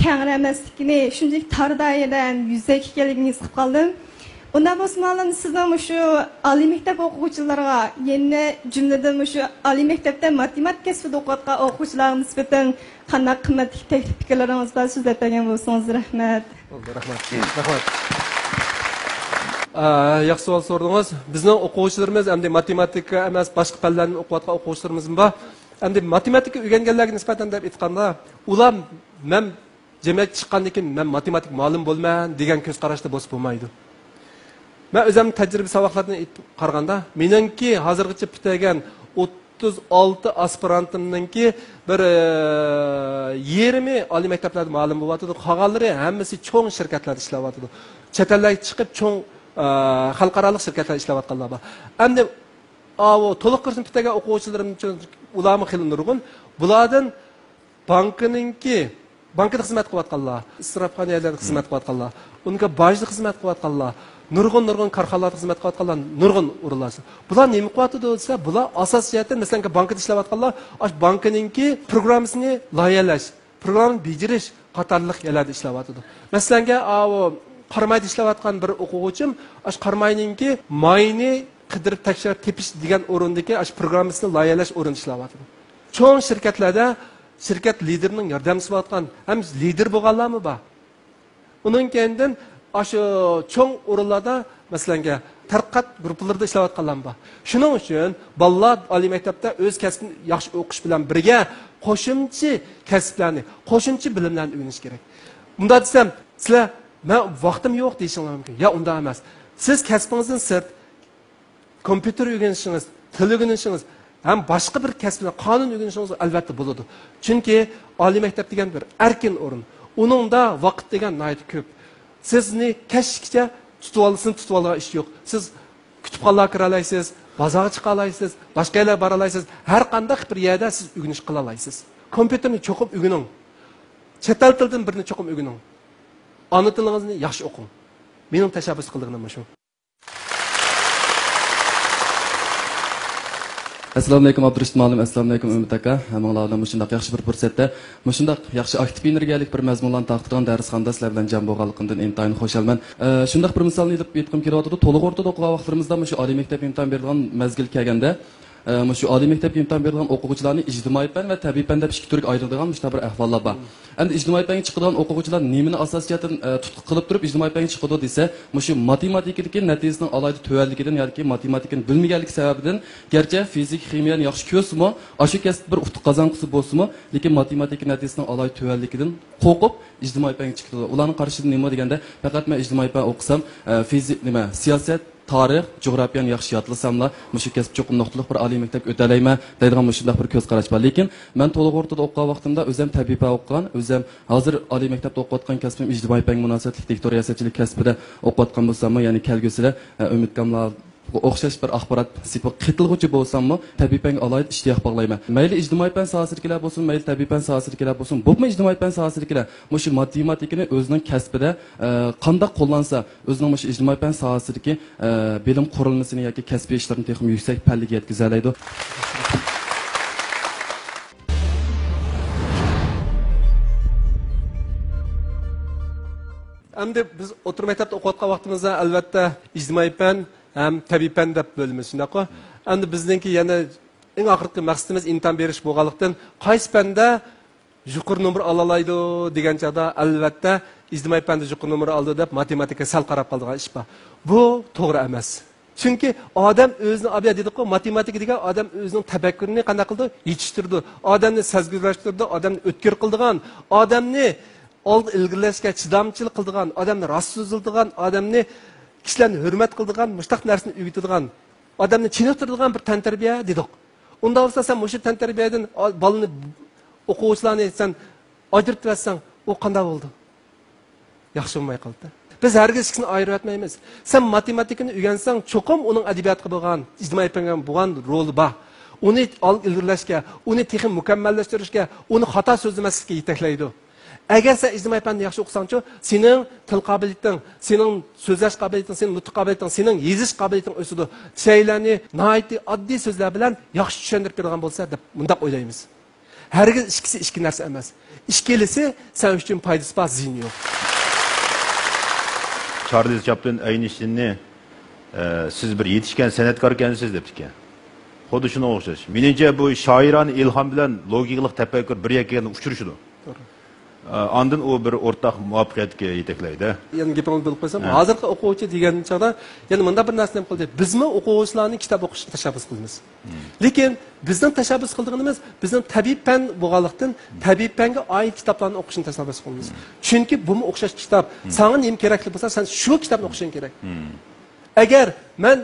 كەڭرى ئەمەسلىكىنى، شۇنچىلىك تار دائىرىدە ھەم يۈزەكى ئىكەنلىكىنى ھېس قىلىپ قالدىم. ئۇنداق بولسىمۇ، سىزنىڭ مۇشۇ ئالىي مەكتەپ ئوقۇغۇچىلىرىغا، يەنە جۈملىدىن مۇشۇ ئالىي مەكتەپتە ماتېماتىكا كەسپىدە ئوقۇۋاتقان ئوقۇغۇچىلارغا نىسبەتەن قانداق قىممەتلىك تەكلىپ پىكىرلىرىڭىز بار، سۆزلەپ بەرگەن بولسىڭىز، رەھمەت. بولدى، رەھمەت. رەھمەت. ئە، ياخشى سوئال سورىدىڭىز. بىزنىڭ ئوقۇغۇچىلىرىمىز ئەمدى ماتېماتىكا ئەمەس، باشقا پەنلەرنى ئوقۇۋاتقان ئوقۇغۇچىلىرىمىزمۇ بار. ئەمدى ماتېماتىكا ئۆگەنگەنلەرگە نىسبەتەن دەپ ئېيتقاندا، ئۇلار مەن جەمئىيەتكە چىققاندىن كېيىن مەن ماتېماتىك مۇئەللىم بولىمەن دېگەن كۆز قاراشتا بولسا بولمايدۇ. مەن ئۆزۈمنىڭ تەجرىبە ساۋاقلىرىدىن ئېيتىپ قارىغاندا، مېنىڭكى ھازىرغىچە پۈتتۈرگەن ئوتتۇز ئالتە ئاسپىرانتىمنىڭكى بىر، ئى، يېرىمى ئالىي مەكتەپلەردە مۇئەللىم بولۇۋاتىدۇ، قالغانلىرى ھەممىسى چوڭ شىركەتلەردە ئىشلەۋاتىدۇ. چەت ئەللەرگە چىقىپ چوڭ، ئى، خەلقئارالىق شىركەتلەردە ئىشلەۋاتقانلار بار. ئەمدى ئاۋۇ تولۇق كۇرسنى پۈتتۈرگەن ئوقۇغۇچىلىرىم ئۈچۈن ئۇلارمۇ خېلى نۇرغۇن. بۇلاردىن بانكىنىڭكى، بانكىدا خىزمەت قىلىۋاتقانلار، ئىسراپخانا يەرلەردە خىزمەت قىلىۋاتقانلار، ئۇنىڭكى باجدا خىزمەت قىلىۋاتقانلار، نۇرغۇن، نۇرغۇن كارخانىلاردا خىزمەت قىلىۋاتقانلار، نۇرغۇن ئورۇنلار. بۇلار نېمە قىلىۋاتىدۇ دېسە، بۇلار ئاساسىي جەھەتتىن، مەسىلەن، بانكىدا ئىشلەۋاتقانلار، ئاشۇ بانكىنىڭكى پروگراممىسىنى لايىھەلەش، پروگراممىنى بېجىرىش قاتارلىق يەرلەردە ئىشلەۋاتىدۇ. مەسىلەنگە، ئاۋۇ قارامايدا ئىشلەۋاتقان بىر ئوقۇغۇچىم، ئاشۇ قاراماينىڭكى ماينى قىدىرىپ تەكشۈرۈپ تېپىش دېگەن ئورۇندىكى ئاشۇ پروگراممىسىنى لايىھەلەش ئورنىدا ئىشلەۋاتىدۇ. چوڭ شىركەتلەردە شىركەت لىدېرىنىڭ ياردەمچىسى بولۇۋاتقان ھەم لىدېر بولغانلارمۇ بار. ئۇنىڭ كەينىدىن ئاشۇ چوڭ ئورۇنلاردا، مەسىلەنگە، تەرقىقات گۇرۇپپىلىرىدا ئىشلەۋاتقانلارمۇ بار. شۇنىڭ ئۈچۈن بالىلار ئالىي مەكتەپتە ئۆز كەسپىنى ياخشى ئوقۇش بىلەن بىرگە قوشۇمچە كەسىپلەرنى، قوشۇمچە بىلىملەرنى ئۆگىنىش كېرەك. مۇنداق دېسەم، سىلەر، مەن ۋاقتىم يوق دېيىشىڭلار مۇمكىن. يا، ئۇنداق ئەمەس. سىز كەسپىڭىزدىن سىرت كومپيۇتېر ئۆگىنىشىڭىز، تىل ئۆگىنىشىڭىز ھەم باشقا بىر كەسىپلەر، قانۇن ئۆگىنىشىڭىز ئەلۋەتتە بولىدۇ. چۈنكى ئالىي مەكتەپ دېگەن بىر ئەركىن ئورۇن. ئۇنىڭدا ۋاقىت دېگەن ناھايىتى كۆپ. سىزنى كەچكىچە تۇتۇۋالسىن، تۇتۇۋالغان ئىش يوق. سىز كۇتۇپخانىلارغا كىرالايسىز، بازارغا چىقالايسىز، باشقا يەرلەرگە بارالايسىز. ھەر قانداق بىر يەردە سىز ئۆگىنىش قىلالايسىز. كومپيۇتېرنى چوقۇم ئۆگىنىڭ. چەت ئەل تىلىدىن بىرنى چوقۇم ئۆگىنىڭ. ئانا تىلىڭىزنى ياخشى ئوقۇڭ. مېنىڭ تەشەببۇس قىلىدىغىنىم مۇشۇ. ئەسسالامۇئەلەيكۇم، ئابدۇرېشىت مۇئەللىم، ئەسسالامۇئەلەيكۇم، ئۈمىد ئاكا. ھەممىڭلار بىلەن مۇشۇنداق ياخشى بىر پۇرسەتتە، مۇشۇنداق ياخشى ئاكتىپ ئېنېرگىيەلىك بىر مەزمۇنلارنى تارقىتىدىغان دەرسخانىدا سىلەر بىلەن جەم بولغانلىقىمدىن ئىنتايىن خۇشالمەن. ئە، شۇنداق بىر مىسالنى ئېلىپ ئېيتقۇم كېلىۋاتىدۇ. تولۇق ئوتتۇرىدا ئوقۇغان ۋاقىتلىرىمىزدا مۇشۇ ئالىي مەكتەپ ئىمتىھان بېرىدىغان مەزگىل كەلگەندە، ئە، مۇشۇ ئالىي مەكتەپكە ئىمتىھان بېرىدىغان ئوقۇغۇچىلارنى ئىجتىمائىي پەن ۋە تەبىئىي پەن دەپ ئىككى تۈرگە ئايرىدىغان مۇشۇنداق بىر ئەھۋاللار بار. ئەمدى ئىجتىمائىي پەنگە چىقىدىغان ئوقۇغۇچىلار نېمىنى ئاساسىي جەھەتتىن، ئە، تۇتقا قىلىپ تۇرۇپ ئىجتىمائىي پەنگە چىقىدۇ دېسە، مۇشۇ ماتېماتىكىدىكى نەتىجىسىنىڭ ئالاھىدە تۆۋەنلىكىدىن ياكى ماتېماتىكىنى بىلمىگەنلىكى سەۋەبىدىن، گەرچە فىزىكا، خىمىيەنى ياخشى كۆرسىمۇ، ئاشۇ كەسىپتە بىر ئۇتۇق قازانغۇسى بولسىمۇ، لېكىن ماتېماتىكا نەتىجىسىنىڭ ئالاھىدە تۆۋەنلىكىدىن قورقۇپ ئىجتىمائىي پەنگە چىقىدۇ. ئۇلارنىڭ قارىشىدا نېمە دېگەندە، پەقەت مەن ئىجتىمائىي پەن ئوقۇسام، ئە، فىزىك، نېمە، سىياسەت، تارىخ، جۇغراپىيەنى ياخشى يادلىساملا، مۇشۇ كەسىپ چوقۇم نۇقتىلىق بىر ئالىي مەكتەپكە ئۆتەلەيمەن دەيدىغان مۇشۇنداق بىر كۆز قاراش بار. لېكىن مەن تولۇق ئوتتۇرىدا ئوقۇغان ۋاقتىمدا ئۆزۈم تەبىئىي پەن ئوقۇغان، ئۆزۈم ھازىر ئالىي مەكتەپتە ئوقۇۋاتقان كەسپىم ئىجتىمائىي پەنگە مۇناسىۋەتلىك دىكتور رىياسەتچىلىك كەسپىدە ئوقۇۋاتقان بولساممۇ، يەنى كەلگۈسىدە، ئە، ئۈمىدكاملار ئوخشاش بىر ئاخبارات سېپىگە قېتىلغۇچى بولساممۇ، تەبىئىي پەنگە ئالاھىدە ئىشتىياق باغلايمەن. مەيلى ئىجتىمائىي پەن ساھەسىدىكىلەر بولسۇن، مەيلى تەبىئىي پەن ساھەسىدىكىلەر بولسۇن، بولۇپمۇ ئىجتىمائىي پەن ساھەسىدىكىلەر مۇشۇ ماتېماتىكىنى ئۆزىنىڭ كەسپىدە، ئە، قانداق قوللانسا، ئۆزىنىڭ مۇشۇ ئىجتىمائىي پەن ساھەسىدىكى، ئە، بىلىم قۇرۇلمىسىنى ياكى كەسپىي ئىشلىرىنى تېخىمۇ يۈكسەك پەللىگە يەتكۈزەلەيدۇ. ئەمدى بىز ئوتتۇرا مەكتەپتە ئوقۇۋاتقان ۋاقتىمىزدا، ئەلۋەتتە، ئىجتىمائىي پەن ھەم تەبىئىي پەن دەپ بۆلىمىز، شۇنداققۇ؟ ئەمدى بىزنىڭكى يەنە ئەڭ ئاخىرقى مەقسىتىمىز ئىمتىھان بېرىش بولغانلىقتىن، قايسى پەندە يۇقىرى نومۇر ئالالايدۇ دېگەن چاغدا، ئەلۋەتتە، ئىجتىمائىي پەندە يۇقىرى نومۇر ئالىدۇ دەپ، ماتېماتىكىغا سەل قاراپ قالىدىغان ئىش بار. بۇ توغرا ئەمەس. چۈنكى ئادەم ئۆزىنى، ئابىيا دېدۇققۇ، ماتېماتىكا دېگەن ئادەم ئۆزىنىڭ تەپەككۇرىنى قانداق قىلىدۇ؟ يېتىشتۈرىدۇ. ئادەمنى سەزگۈرلەشتۈرىدۇ، ئادەمنى ئۆتكۈر قىلىدىغان، ئادەمنى ئالغا ئىلگىرىلەشكە چىدامچىل قىلىدىغان، ئادەمنى راست سۆزلىدىغان، ئادەمنى كىشىلەرنى ھۆرمەت قىلىدىغان، مۇشۇنداق نەرسىنى ئۆگىتىدىغان. ئادەمنى چېنىقتۇرىدىغان بىر تەنتەربىيە دېدۇق. ئۇنداق بولسا سەن مۇشۇ تەنتەربىيەدىن ئا-، بالىنى، ئوقۇغۇچىلارنى سەن ئاجرىتىۋەتسەڭ، ئۇ قانداق بولىدۇ؟ ياخشى بولماي قالدى. بىز ھەرگىز ئىككىسىنى ئايرىۋەتمەيمىز. سەن ماتېماتىكىنى ئۆگەنسەڭ، چوقۇم ئۇنىڭ ئەدەبىياتقا بولغان، ئىجتىمائىي پەنگە بولغان رولى بار. ئۇنى ئال-، ئىلگىرىلەشكە، ئۇنى تېخى مۇكەممەللەشتۈرۈشكە، ئۇنى خاتا سۆزلىمەسلىككە يېتەكلەيدۇ. ئەگەر سەن ئىجتىمائىي پەننى ياخشى ئوقۇساڭچۇ، سېنىڭ تىل قابىلىيىتىڭ، سېنىڭ سۆزلەش قابىلىيىتىڭ، سېنىڭ نۇتۇق قابىلىيىتىڭ، سېنىڭ يېزىش قابىلىيىتىڭ ئۆسىدۇ. شەيئىلەرنى ناھايىتى ئاددىي سۆزلەر بىلەن ياخشى چۈشەندۈرۈپ بېرىدىغان بولسا دەپ مۇنداق ئويلايمىز. ھەرگىز ئىككىسى ئىككى نەرسە ئەمەس. ئىككىلىسى سەن ئۈچۈن پايدىسى بار، زىيىنى يوق. چارلىز چاپلىن ئەينشتىننى، ئە، «سىز بىر يېتىشكەن سەنئەتكاركەنسىز» دەپتىكەن. خۇددى شۇنىڭغا ئوخشاش. مېنىڭچە، بۇ شائىرانە ئىلھام بىلەن لوگىكىلىق تەپەككۇر بىر يەرگە كەلگەندە ئۇچرىشىدۇ. توغرا. ئە، ئاندىن ئۇ بىر ئورتاق مۇۋەپپەقىيەتكە يېتەكلەيدۇ. يەنە گېپىڭىزنى بۆلۈپ قويسام، ھە. ھازىرقى ئوقۇغۇچى دېگەن چاغدا يەنە مۇنداق بىر نەرسىنى نېمە قىلدى؟ بىزمۇ ئوقۇغۇچىلارنى كىتاب ئوقۇشقا تەشەببۇس قىلىمىز. لېكىن بىزنىڭ تەشەببۇس قىلىدىغىنىمىز بىزنىڭ تەبىئىي پەن بولغانلىقتىن، تەبىئىي پەنگە ئائىت كىتابلارنى ئوقۇشنى تەشەببۇس قىلىمىز. چۈنكى بۇمۇ ئوخشاش كىتاب. ساڭا نېمە كېرەكلىك بولسا، سەن شۇ كىتابنى ئوقۇشۇڭ كېرەك. ئەگەر مەن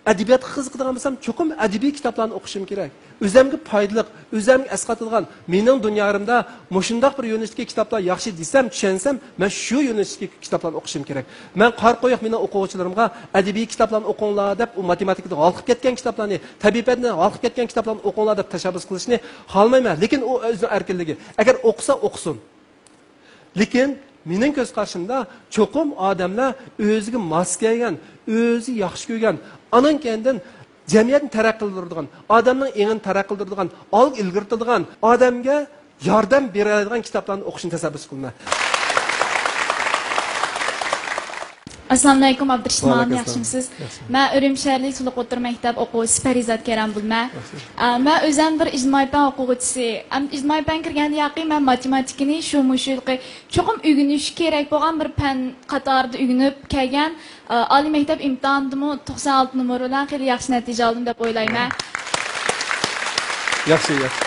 ئەدەبىياتقا قىزىقىدىغان بولسام، چوقۇم ئەدەبىي كىتابلارنى ئوقۇشۇم كېرەك. ئۆزۈمگە پايدىلىق، ئۆزۈمگە ئەسقاتىدىغان، مېنىڭ دۇنيايىمدا مۇشۇنداق بىر يۆنىلىشتىكى كىتابلار ياخشى دېسەم، چۈشەنسەم، مەن شۇ يۆنىلىشتىكى كىتابلارنى ئوقۇشۇم كېرەك. مەن قارا قويۇق مېنىڭ ئوقۇغۇچىلىرىمغا ئەدەبىي كىتابلارنى ئوقۇڭلار دەپ، ئۇ ماتېماتىكىدا ھالقىپ كەتكەن كىتابلارنى، تەبىئىي پەندە ھالقىپ كەتكەن كىتابلارنى ئوقۇڭلار دەپ تەشەببۇس قىلىشنى خالىمايمەن. لېكىن ئۇ ئۆزىنىڭ ئەركىنلىكى. ئەگەر ئوقۇسا ئوقۇسۇن. لېكىن مېنىڭ كۆز قارىشىمدا چوقۇم ئادەملەر ئۆزىگە ماس كەلگەن، ئۆزى ياخشى كۆرگەن، ئانىڭ كەينىدىن جەمئىيەتنى تەرەققىي قىلدۇرىدىغان، ئادەمنىڭ ئېڭىنى تەرەققىي قىلدۇرىدىغان، ئالغا ئىلگىرىتىدىغان، ئادەمگە ياردەم بېرەلەيدىغان كىتابلارنى ئوقۇشنى تەشەببۇس قىلىمەن. ئەسسالامۇئەلەيكۇم، ئابدۇرېشىت مۇئەللىم، ۋەئەلەيكۇم ئەسسالام. ياخشىمۇسىز؟ ياخشى. مەن ئۈرۈمچى شەھەرلىك تولۇق ئوتتۇرا مەكتەپ ئوقۇغۇچىسى پەرىزات كەرەم بولىمەن. ياخشى. ئە، مەن ئۆزۈم بىر ئىجتىمائىي پەن ئوقۇغۇچىسى. ئەم، ئىجتىمائىي پەن كىرگەندىن كېيىن مەن ماتېماتىكىنى شۇ مۇشۇ چوقۇم ئۆگىنىش كېرەك بولغان بىر پەن قاتارىدا ئۆگىنىپ كەلگەن. ئە، ئالىي مەكتەپ ئىمتىھانىدىمۇ توقسان ئالتە نومۇر بىلەن خېلى ياخشى نەتىجە ئالدىم دەپ ئويلايمەن. ياخشى، ياخشى.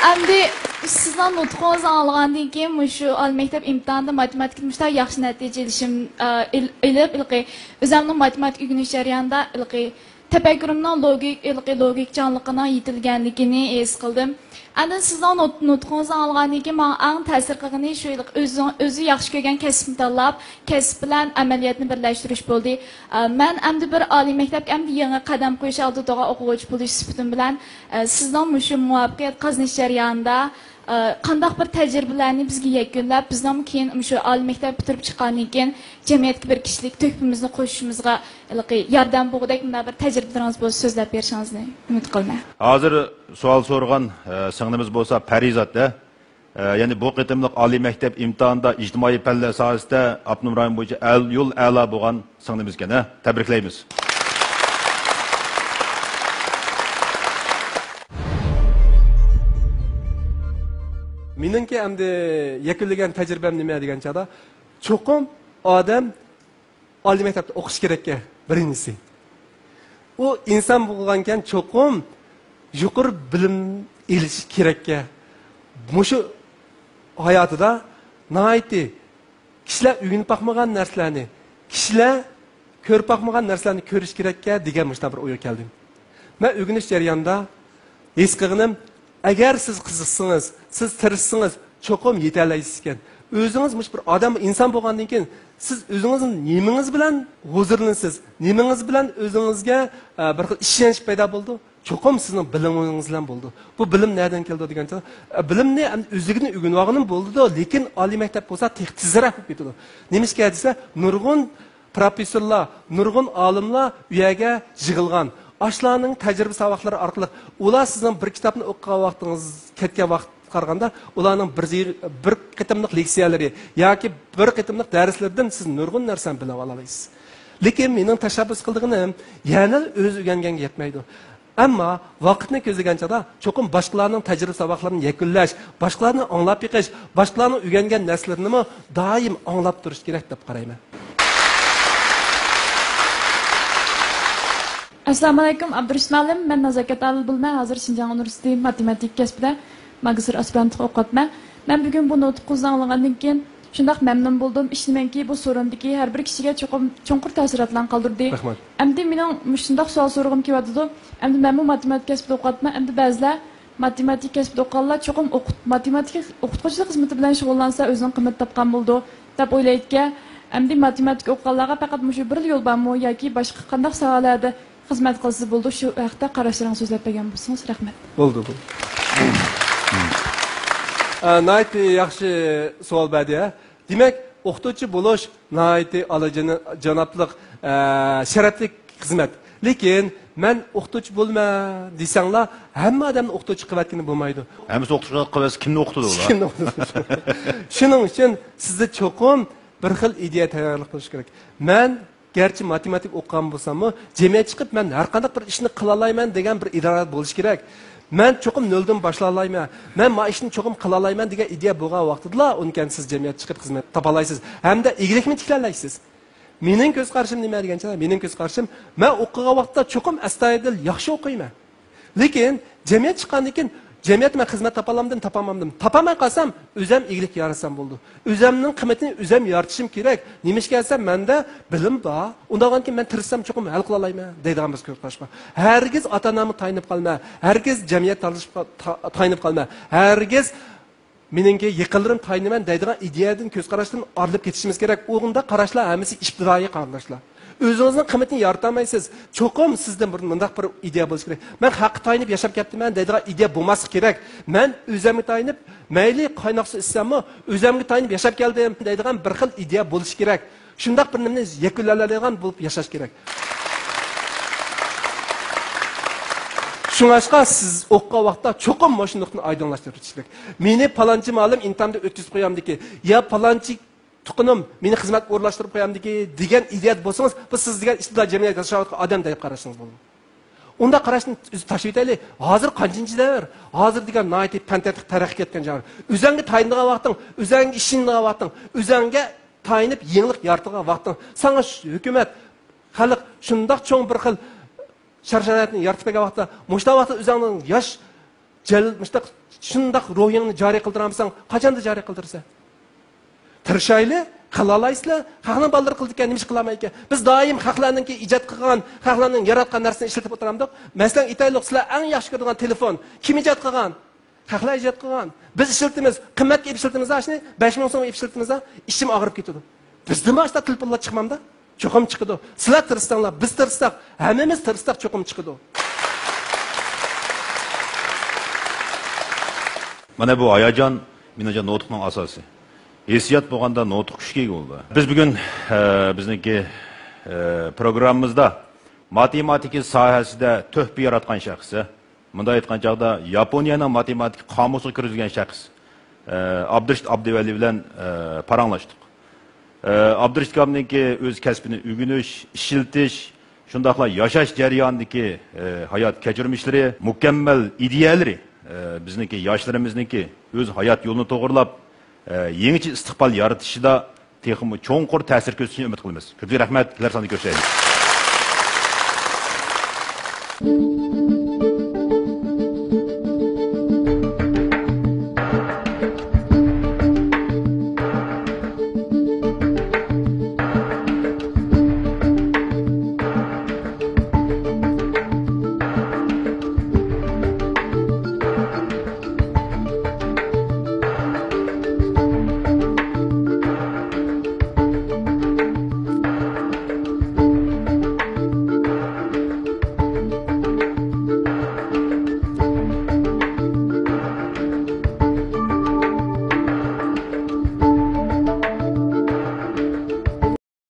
ئەمدى سىزنىڭ نۇتقىڭىزنى ئاڭلىغاندىن كېيىن، مۇشۇ ئالىي مەكتەپ ئىمتىھانىدا ماتېماتىكىدا مۇشۇنداق ياخشى نەتىجە ئېلىشىم، ئە، ئېل-، ئېلىپ، ھېلىقى ئۆزۈمنىڭ ماتېماتىكا ئۆگىنىش جەريانىدا ھېلىقى تەپەككۇرۇمنىڭ لوگىك-، ھېلىقى لوگىكچانلىقىنىڭ يېتىلگەنلىكىنى ھېس قىلدىم. ئاندىن سىزنىڭ نۇت-، نۇتقىڭىزنى ئاڭلىغاندىن كېيىن ماڭا ئەڭ تەسىر قىلغىنى شۇ ھېلىقى ئۆزىڭ-، ئۆزى ياخشى كۆرگەن كەسىپنى تاللاپ، كەسىپ بىلەن ئەمەلىيەتنى بىرلەشتۈرۈش بولدى. ئە، مەن ئەمدى بىر ئالىي مەكتەپكە ئەمدى يېڭى قەدەم قويۇش ئالدىدا تۇرغان ئوقۇغۇچى بولۇش سۈپىتىم بىلەن، ئە، سىزنىڭ مۇشۇ مۇۋەپپەقىيەت قازىنىش جەريانىدا، ئە، قانداق بىر تەجرىبىلەرنى بىزگە يەكۈنلەپ، بىزنىڭ كېيىن مۇشۇ ئالىي مەكتەپ پۈتتۈرۈپ چىققاندىن كېيىن جەمئىيەتكە بىر كىشىلىك تۆھپىمىزنى قوشۇشىمىزغا ھېلىقى ياردەم بولغۇدەك مۇنداق بىر تەجرىبىلىرىڭىز بولسا سۆزلەپ بېرىشىڭىزنى ئۈمىد قىلىمەن. ھازىر سوئال سورىغان، ئە، سىڭلىمىز بولسا پەرىزات، ئە، يەنى بۇ قېتىملىق ئالىي مەكتەپ ئىمتىھانىدا ئىجتىمائىي پەنلەر ساھەسىدە ئاپتونوم رايون بويىچە ئەل-، يول ئەلا بولغان سىڭلىمىزكەن، ھە؟ تەبرىكلەيمىز. مېنىڭكى ئەمدى يەكۈنلىگەن تەجرىبەم نېمە دېگەن چاغدا، چوقۇم ئادەم ئالىي مەكتەپتە ئوقۇش كېرەككەن، بىرىنچىسى. ئۇ ئىنسان بولغانكەن، چوقۇم يۇقىرى بىلىم ئېلىش كېرەككەن. مۇشۇ ھاياتىدا ناھايىتى كىشىلەر ئۆگىنىپ باقمىغان نەرسىلەرنى، كىشىلەر كۆرۈپ باقمىغان نەرسىلەرنى كۆرۈش كېرەككەن دېگەن مۇشۇنداق بىر ئويغا كەلدىم. مەن ئۆگىنىش جەريانىدا ھېس قىلغىنىم، ئەگەر سىز قىزىقسىڭىز، سىز تىرىشسىڭىز، چوقۇم يېتەلەيسىز ئىكەن. ئۆزىڭىز مۇشۇ بىر ئادەم، ئىنسان بولغاندىن كېيىن، سىز ئۆزىڭىزنىڭ نېمىڭىز بىلەن ھۇزۇرلىنىسىز، نېمىڭىز بىلەن ئۆزىڭىزگە، ئە، بىر خىل ئىشەنچ پەيدا بولىدۇ؟ چوقۇم سىزنىڭ بىلىمىڭىز بىلەن بولىدۇ. بۇ بىلىم نەدىن كېلىدۇ دېگەن چاغدا، ئە، بىلىمنى ئەمدى ئۆزلۈكىدىن ئۆگىنىۋالغىنىم بولىدۇ، لېكىن ئالىي مەكتەپ بولسا تېخى تېزرەك بولۇپ كېتىدۇ. نېمىشقا دېسە، نۇرغۇن پروفېسسورلار، نۇرغۇن ئالىملار ئۇ يەرگە يىغىلغان. ئاشۇلارنىڭ تەجرىبە ساۋاقلىرى ئارقىلىق، ئۇلار سىزنىڭ بىر كىتابنى ئوقۇغان ۋاقتىڭىز، كەتكەن ۋاقىتقا قارىغاندا، ئۇلارنىڭ بىر يىغ-، بىر قېتىملىق لېكسىيەلىرى ياكى بىر قېتىملىق دەرسلىرىدىن سىز نۇرغۇن نەرسىنى بىلىۋالالايسىز. لېكىن مېنىڭ تەشەببۇس قىلىدىغىنىم يەنە ئۆزى ئۆگەنگەنگە يەتمەيدۇ. ئەمما ۋاقىتنى كۆزلىگەن چاغدا چوقۇم باشقىلارنىڭ تەجرىبە ساۋاقلىرىنى يەكۈنلەش، باشقىلارنى ئاڭلاپ بېقىش، باشقىلارنىڭ ئۆگەنگەن نەرسىلىرىنىمۇ دائىم ئاڭلاپ تۇرۇش كېرەك دەپ قارايمەن. ئەسسالامۇئەلەيكۇم، ئابدۇرېشىت مۇئەللىم. مەن نازاكەت ئادىل بولىمەن. ھازىر شىنجاڭ ئۇنىۋېرسىتېتى ماتېماتىكا كەسپىدە ماگىستىر ئاسپىرانتلىق ئوقۇۋاتىمەن. مەن بۈگۈن بۇ نۇتقىڭىزنى ئاڭلىغاندىن كېيىن، شۇنداق مەمنۇن بولدۇم. ئىشىنىمەنكى، بۇ سورۇندىكى ھەر بىر كىشىگە چوقۇم چوڭقۇر تەسىراتلارنى قالدۇردى. رەھمەت. ئەمدى مېنىڭ مۇشۇنداق سوئال سورىغۇم كېلىۋاتىدۇ. ئەمدى مەنمۇ ماتېماتىكا كەسپىدە ئوقۇۋاتىمەن. ئەمدى بەزىلەر ماتېماتىكا كەسپىدە ئوقۇغانلار چوقۇم ئوقۇت-، ماتېماتىكا ئوقۇتقۇچىلىق خىزمىتى بىلەن شۇغۇللانسا ئۆزىنىڭ قىممىتى تاپقان بولىدۇ، دەپ ئويلايدىكەن. ئەمدى ماتېماتىكا ئوقۇغانلارغا پەقەت مۇشۇ بىرلا يول بارمۇ ياكى باشقا قانداق ساھەلەردە خىزمەت قىلسا بولىدۇ؟ شۇ ھەقتە قاراشلىرىڭىزنى سۆزلەپ بەرگەن بولسىڭىز، رەھمەت. بولدى، بولدى. ئە، ناھايىتى ياخشى سوئال بەردى، ھە. دېمەك، ئوقۇتقۇچى بولۇش ناھايىتى ئالىيجانا-، جانابلىق، ئە، شەرەپلىك خىزمەت. لېكىن مەن ئوقۇتقۇچى بولىمەن دېسەڭلار، ھەممە ئادەمنى ئوقۇتقۇچى قىلىۋەتكىلى بولمايدۇ. ھەممىسى ئوقۇتقۇچى قىلىۋەتسە، كىمنى ئوقۇتىدۇ ئۇلار؟ كىمنى ئوقۇتىدۇ؟ شۇنىڭ ئۈچۈن سىزدە چوقۇم بىر خىل ئىدىيە تەييارلىق قىلىش كېرەك. مەن گەرچە ماتېماتىكا ئوقۇغان بولساممۇ، جەمئىيەتكە چىقىپ مەن ھەر قانداق بىر ئىشنى قىلالايمەن دېگەن بىر ئىرادە بولۇشى كېرەك. مەن چوقۇم نۆلدىن باشلالايمەن، مەن ما ئىشنى چوقۇم قىلالايمەن دېگەن ئىدىيە بولغان ۋاقتىدىلا، ئۇنىڭ كەينىدىن سىز جەمئىيەتكە چىقىپ خىزمەت تاپالايسىز ھەمدە ئىگىلىكمۇ تىكلەيسىز. مېنىڭ كۆز قارىشىم نېمە دېگەن چاغدا، مېنىڭ كۆز قارىشىم، مەن ئوقۇغان ۋاقىتتا چوقۇم ئەستايىدىل ياخشى ئوقۇيمەن. لېكىن جەمئىيەت چىققاندىن كېيىن، جەمئىيەتتە مەن خىزمەت تاپالامدىم، تاپالمىدىم. تاپالماي قالسام، ئۆزۈم ئىگىلىك يارىتسام بولىدۇ. ئۆزۈمنىڭ قىممىتىنى ئۆزۈم يارىتىشىم كېرەك. نېمىشقا دېسە، مەندە بىلىم بار. ئۇنداق بولغاندىكىن مەن تىرىشسام، چوقۇم ھەل قىلالايمەن دەيدىغان بىر كۆز قاراش بار. ھەرگىز ئاتا-ئانامغا تايىنىپ قالما. ھەرگىز جەمئىيەت تالىشىپ قا-، تا-، تايىنىپ قالما. ھەرگىز مېنىڭكى يېقىنلىرىم تايىنىمەن دەيدىغان ئىدىيەدىن، كۆز قاراشتىن ئايرىلىپ كېتىشىمىز كېرەك. ئۇنداق قاراشلار ھەممىسى ئىپتىدائىي قاراشلار. ئۆزىڭىزنىڭ قىممىتىنى يارىتالمايسىز. چوقۇم سىزدىن بىر مۇنداق بىر ئىدىيە بولۇشى كېرەك. مەن خەققە تايىنىپ ياشاپ كەپتىمەن دەيدىغان ئىدىيە بولماسلىقى كېرەك. مەن ئۆزۈمگە تايىنىپ، مەيلى قايناق سۇ ئىچسەممۇ، ئۆزۈمگە تايىنىپ ياشاپ كەلدىم دەيدىغان بىر خىل ئىدىيە بولۇشى كېرەك. شۇنداق بىر نېمىنى يەكۈنلەيدىغان بولۇپ ياشاش كېرەك. شۇڭلاشقا سىز ئوقۇغان ۋاقىتتا چوقۇم مۇشۇ نۇقتىنى ئايدىڭلاشتۇرۇش كېرەك. مېنى پالانچى مۇئەللىم ئىمتىھاندا ئۆتكۈزۈپ قويامدىكى، يا پالانچى تۇغقىنىم مېنى خىزمەتكە ئورۇنلاشتۇرۇپ قويامدىكى دېگەن ئىدىيەدە بولسىڭىز، بۇ سىز دېگەن ئىپتىدائىي جەمئىيەتتە ياشاۋاتقان ئادەم دەپ قارىسىڭىز بولىدۇ. ئۇنداق قاراشنى ئۆزى تاشلىۋېتەيلى. ھازىر قانچىنچى دەۋر؟ ھازىر دېگەن ناھايىتى پەن-تەتقىق تەرەققىي ئەتكەن چاغ. ئۆزۈڭگە تايىنىدىغان ۋاقتىڭ، ئۆزۈڭگە ئىشىنىدىغان ۋاقتىڭ، ئۆزۈڭگە تايىنىپ يېڭىلىق يارىتىدىغان ۋاقتىڭ. ساڭا شۇ ھۆكۈمەت، خەلق شۇنداق چوڭ بىر خىل شارائىتنى يارىتىپ بەرگەن ۋاقىتتا، مۇشۇنداق ۋاقىتتا ئۆزۈڭنىڭ ياش، جەل-، مۇشۇنداق، شۇنداق روھىڭنى جارى قىلدۇرالمىساڭ، قاچاندا جارى قىلدۇرىسەن؟ تىرىشايلى، قىلالايسىلەر. خەقنىڭ بالىلىرى قىلىدىكەن، نېمە ئىش قىلالمايدىكەن؟ بىز دائىم خەقلەرنىڭكى ئىجاد قىلغان، خەقلەرنىڭ ياراتقان نەرسىنى ئىشلىتىپ ئولتۇرامدۇق؟ مەسىلەن، ئېيتايلۇق، سىلەر ئەڭ ياخشى كۆرىدىغان تېلېفون كىم ئىجاد قىلغان؟ خەقلەر ئىجاد قىلغان. بىز ئىشلىتىمىز، قىممەتكە ئېلىپ ئىشلىتىمىز ئاشۇنى، بەش مىڭ سومغا ئېلىپ ئىشلىتىمىز، ئىچىم ئاغرىپ كېتىدۇ. بىزدىنمۇ ئاشۇنداق تېلېفونلار چىقمامدا؟ چوقۇم چىقىدۇ. سىلەر تىرىشساڭلار، بىز تىرىشساق، ھەممىمىز تىرىشساق، چوقۇم چىقىدۇ. مانا بۇ ھاياجان، مېنىڭچە، نۇتۇقنىڭ ئاساسى. ھېسسىيات بولغاندا نۇتۇق كۈچكە ئىگە بولىدۇ. بىز بۈگۈن، ئە، بىزنىڭكى، ئە، پروگراممىمىزدا ماتېماتىكا ساھەسىدە تۆھپە ياراتقان شەخس، مۇنداق ئېيتقان چاغدا، ياپونىيەنىڭ ماتېماتىكا قامۇسىغا كىرگۈزگەن شەخس، ئە، ئابدۇرېشىت ئابدىۋەلى بىلەن، ئە، پاراڭلاشتۇق. ئە، ئابدۇرېشىت ئاكامنىڭكى ئۆز كەسپىنى ئۆگىنىش، ئىشلىتىش، شۇنداقلا ياشاش جەريانىدىكى، ئە، ھايات كەچۈرمىشلىرى، مۇكەممەل ئىدىيەلىرى، ئە، بىزنىڭكى ياشلىرىمىزنىڭكى ئۆز ھايات يولىنى توغرىلاپ، ئە، يېڭىچە ئىستىقبال يارىتىشىدا تېخىمۇ چوڭقۇر تەسىر كۆرسىتىشىنى ئۈمىد قىلىمىز. كۆپلۈك رەھمەت، كېلەر ساندا كۆرۈشەيلى.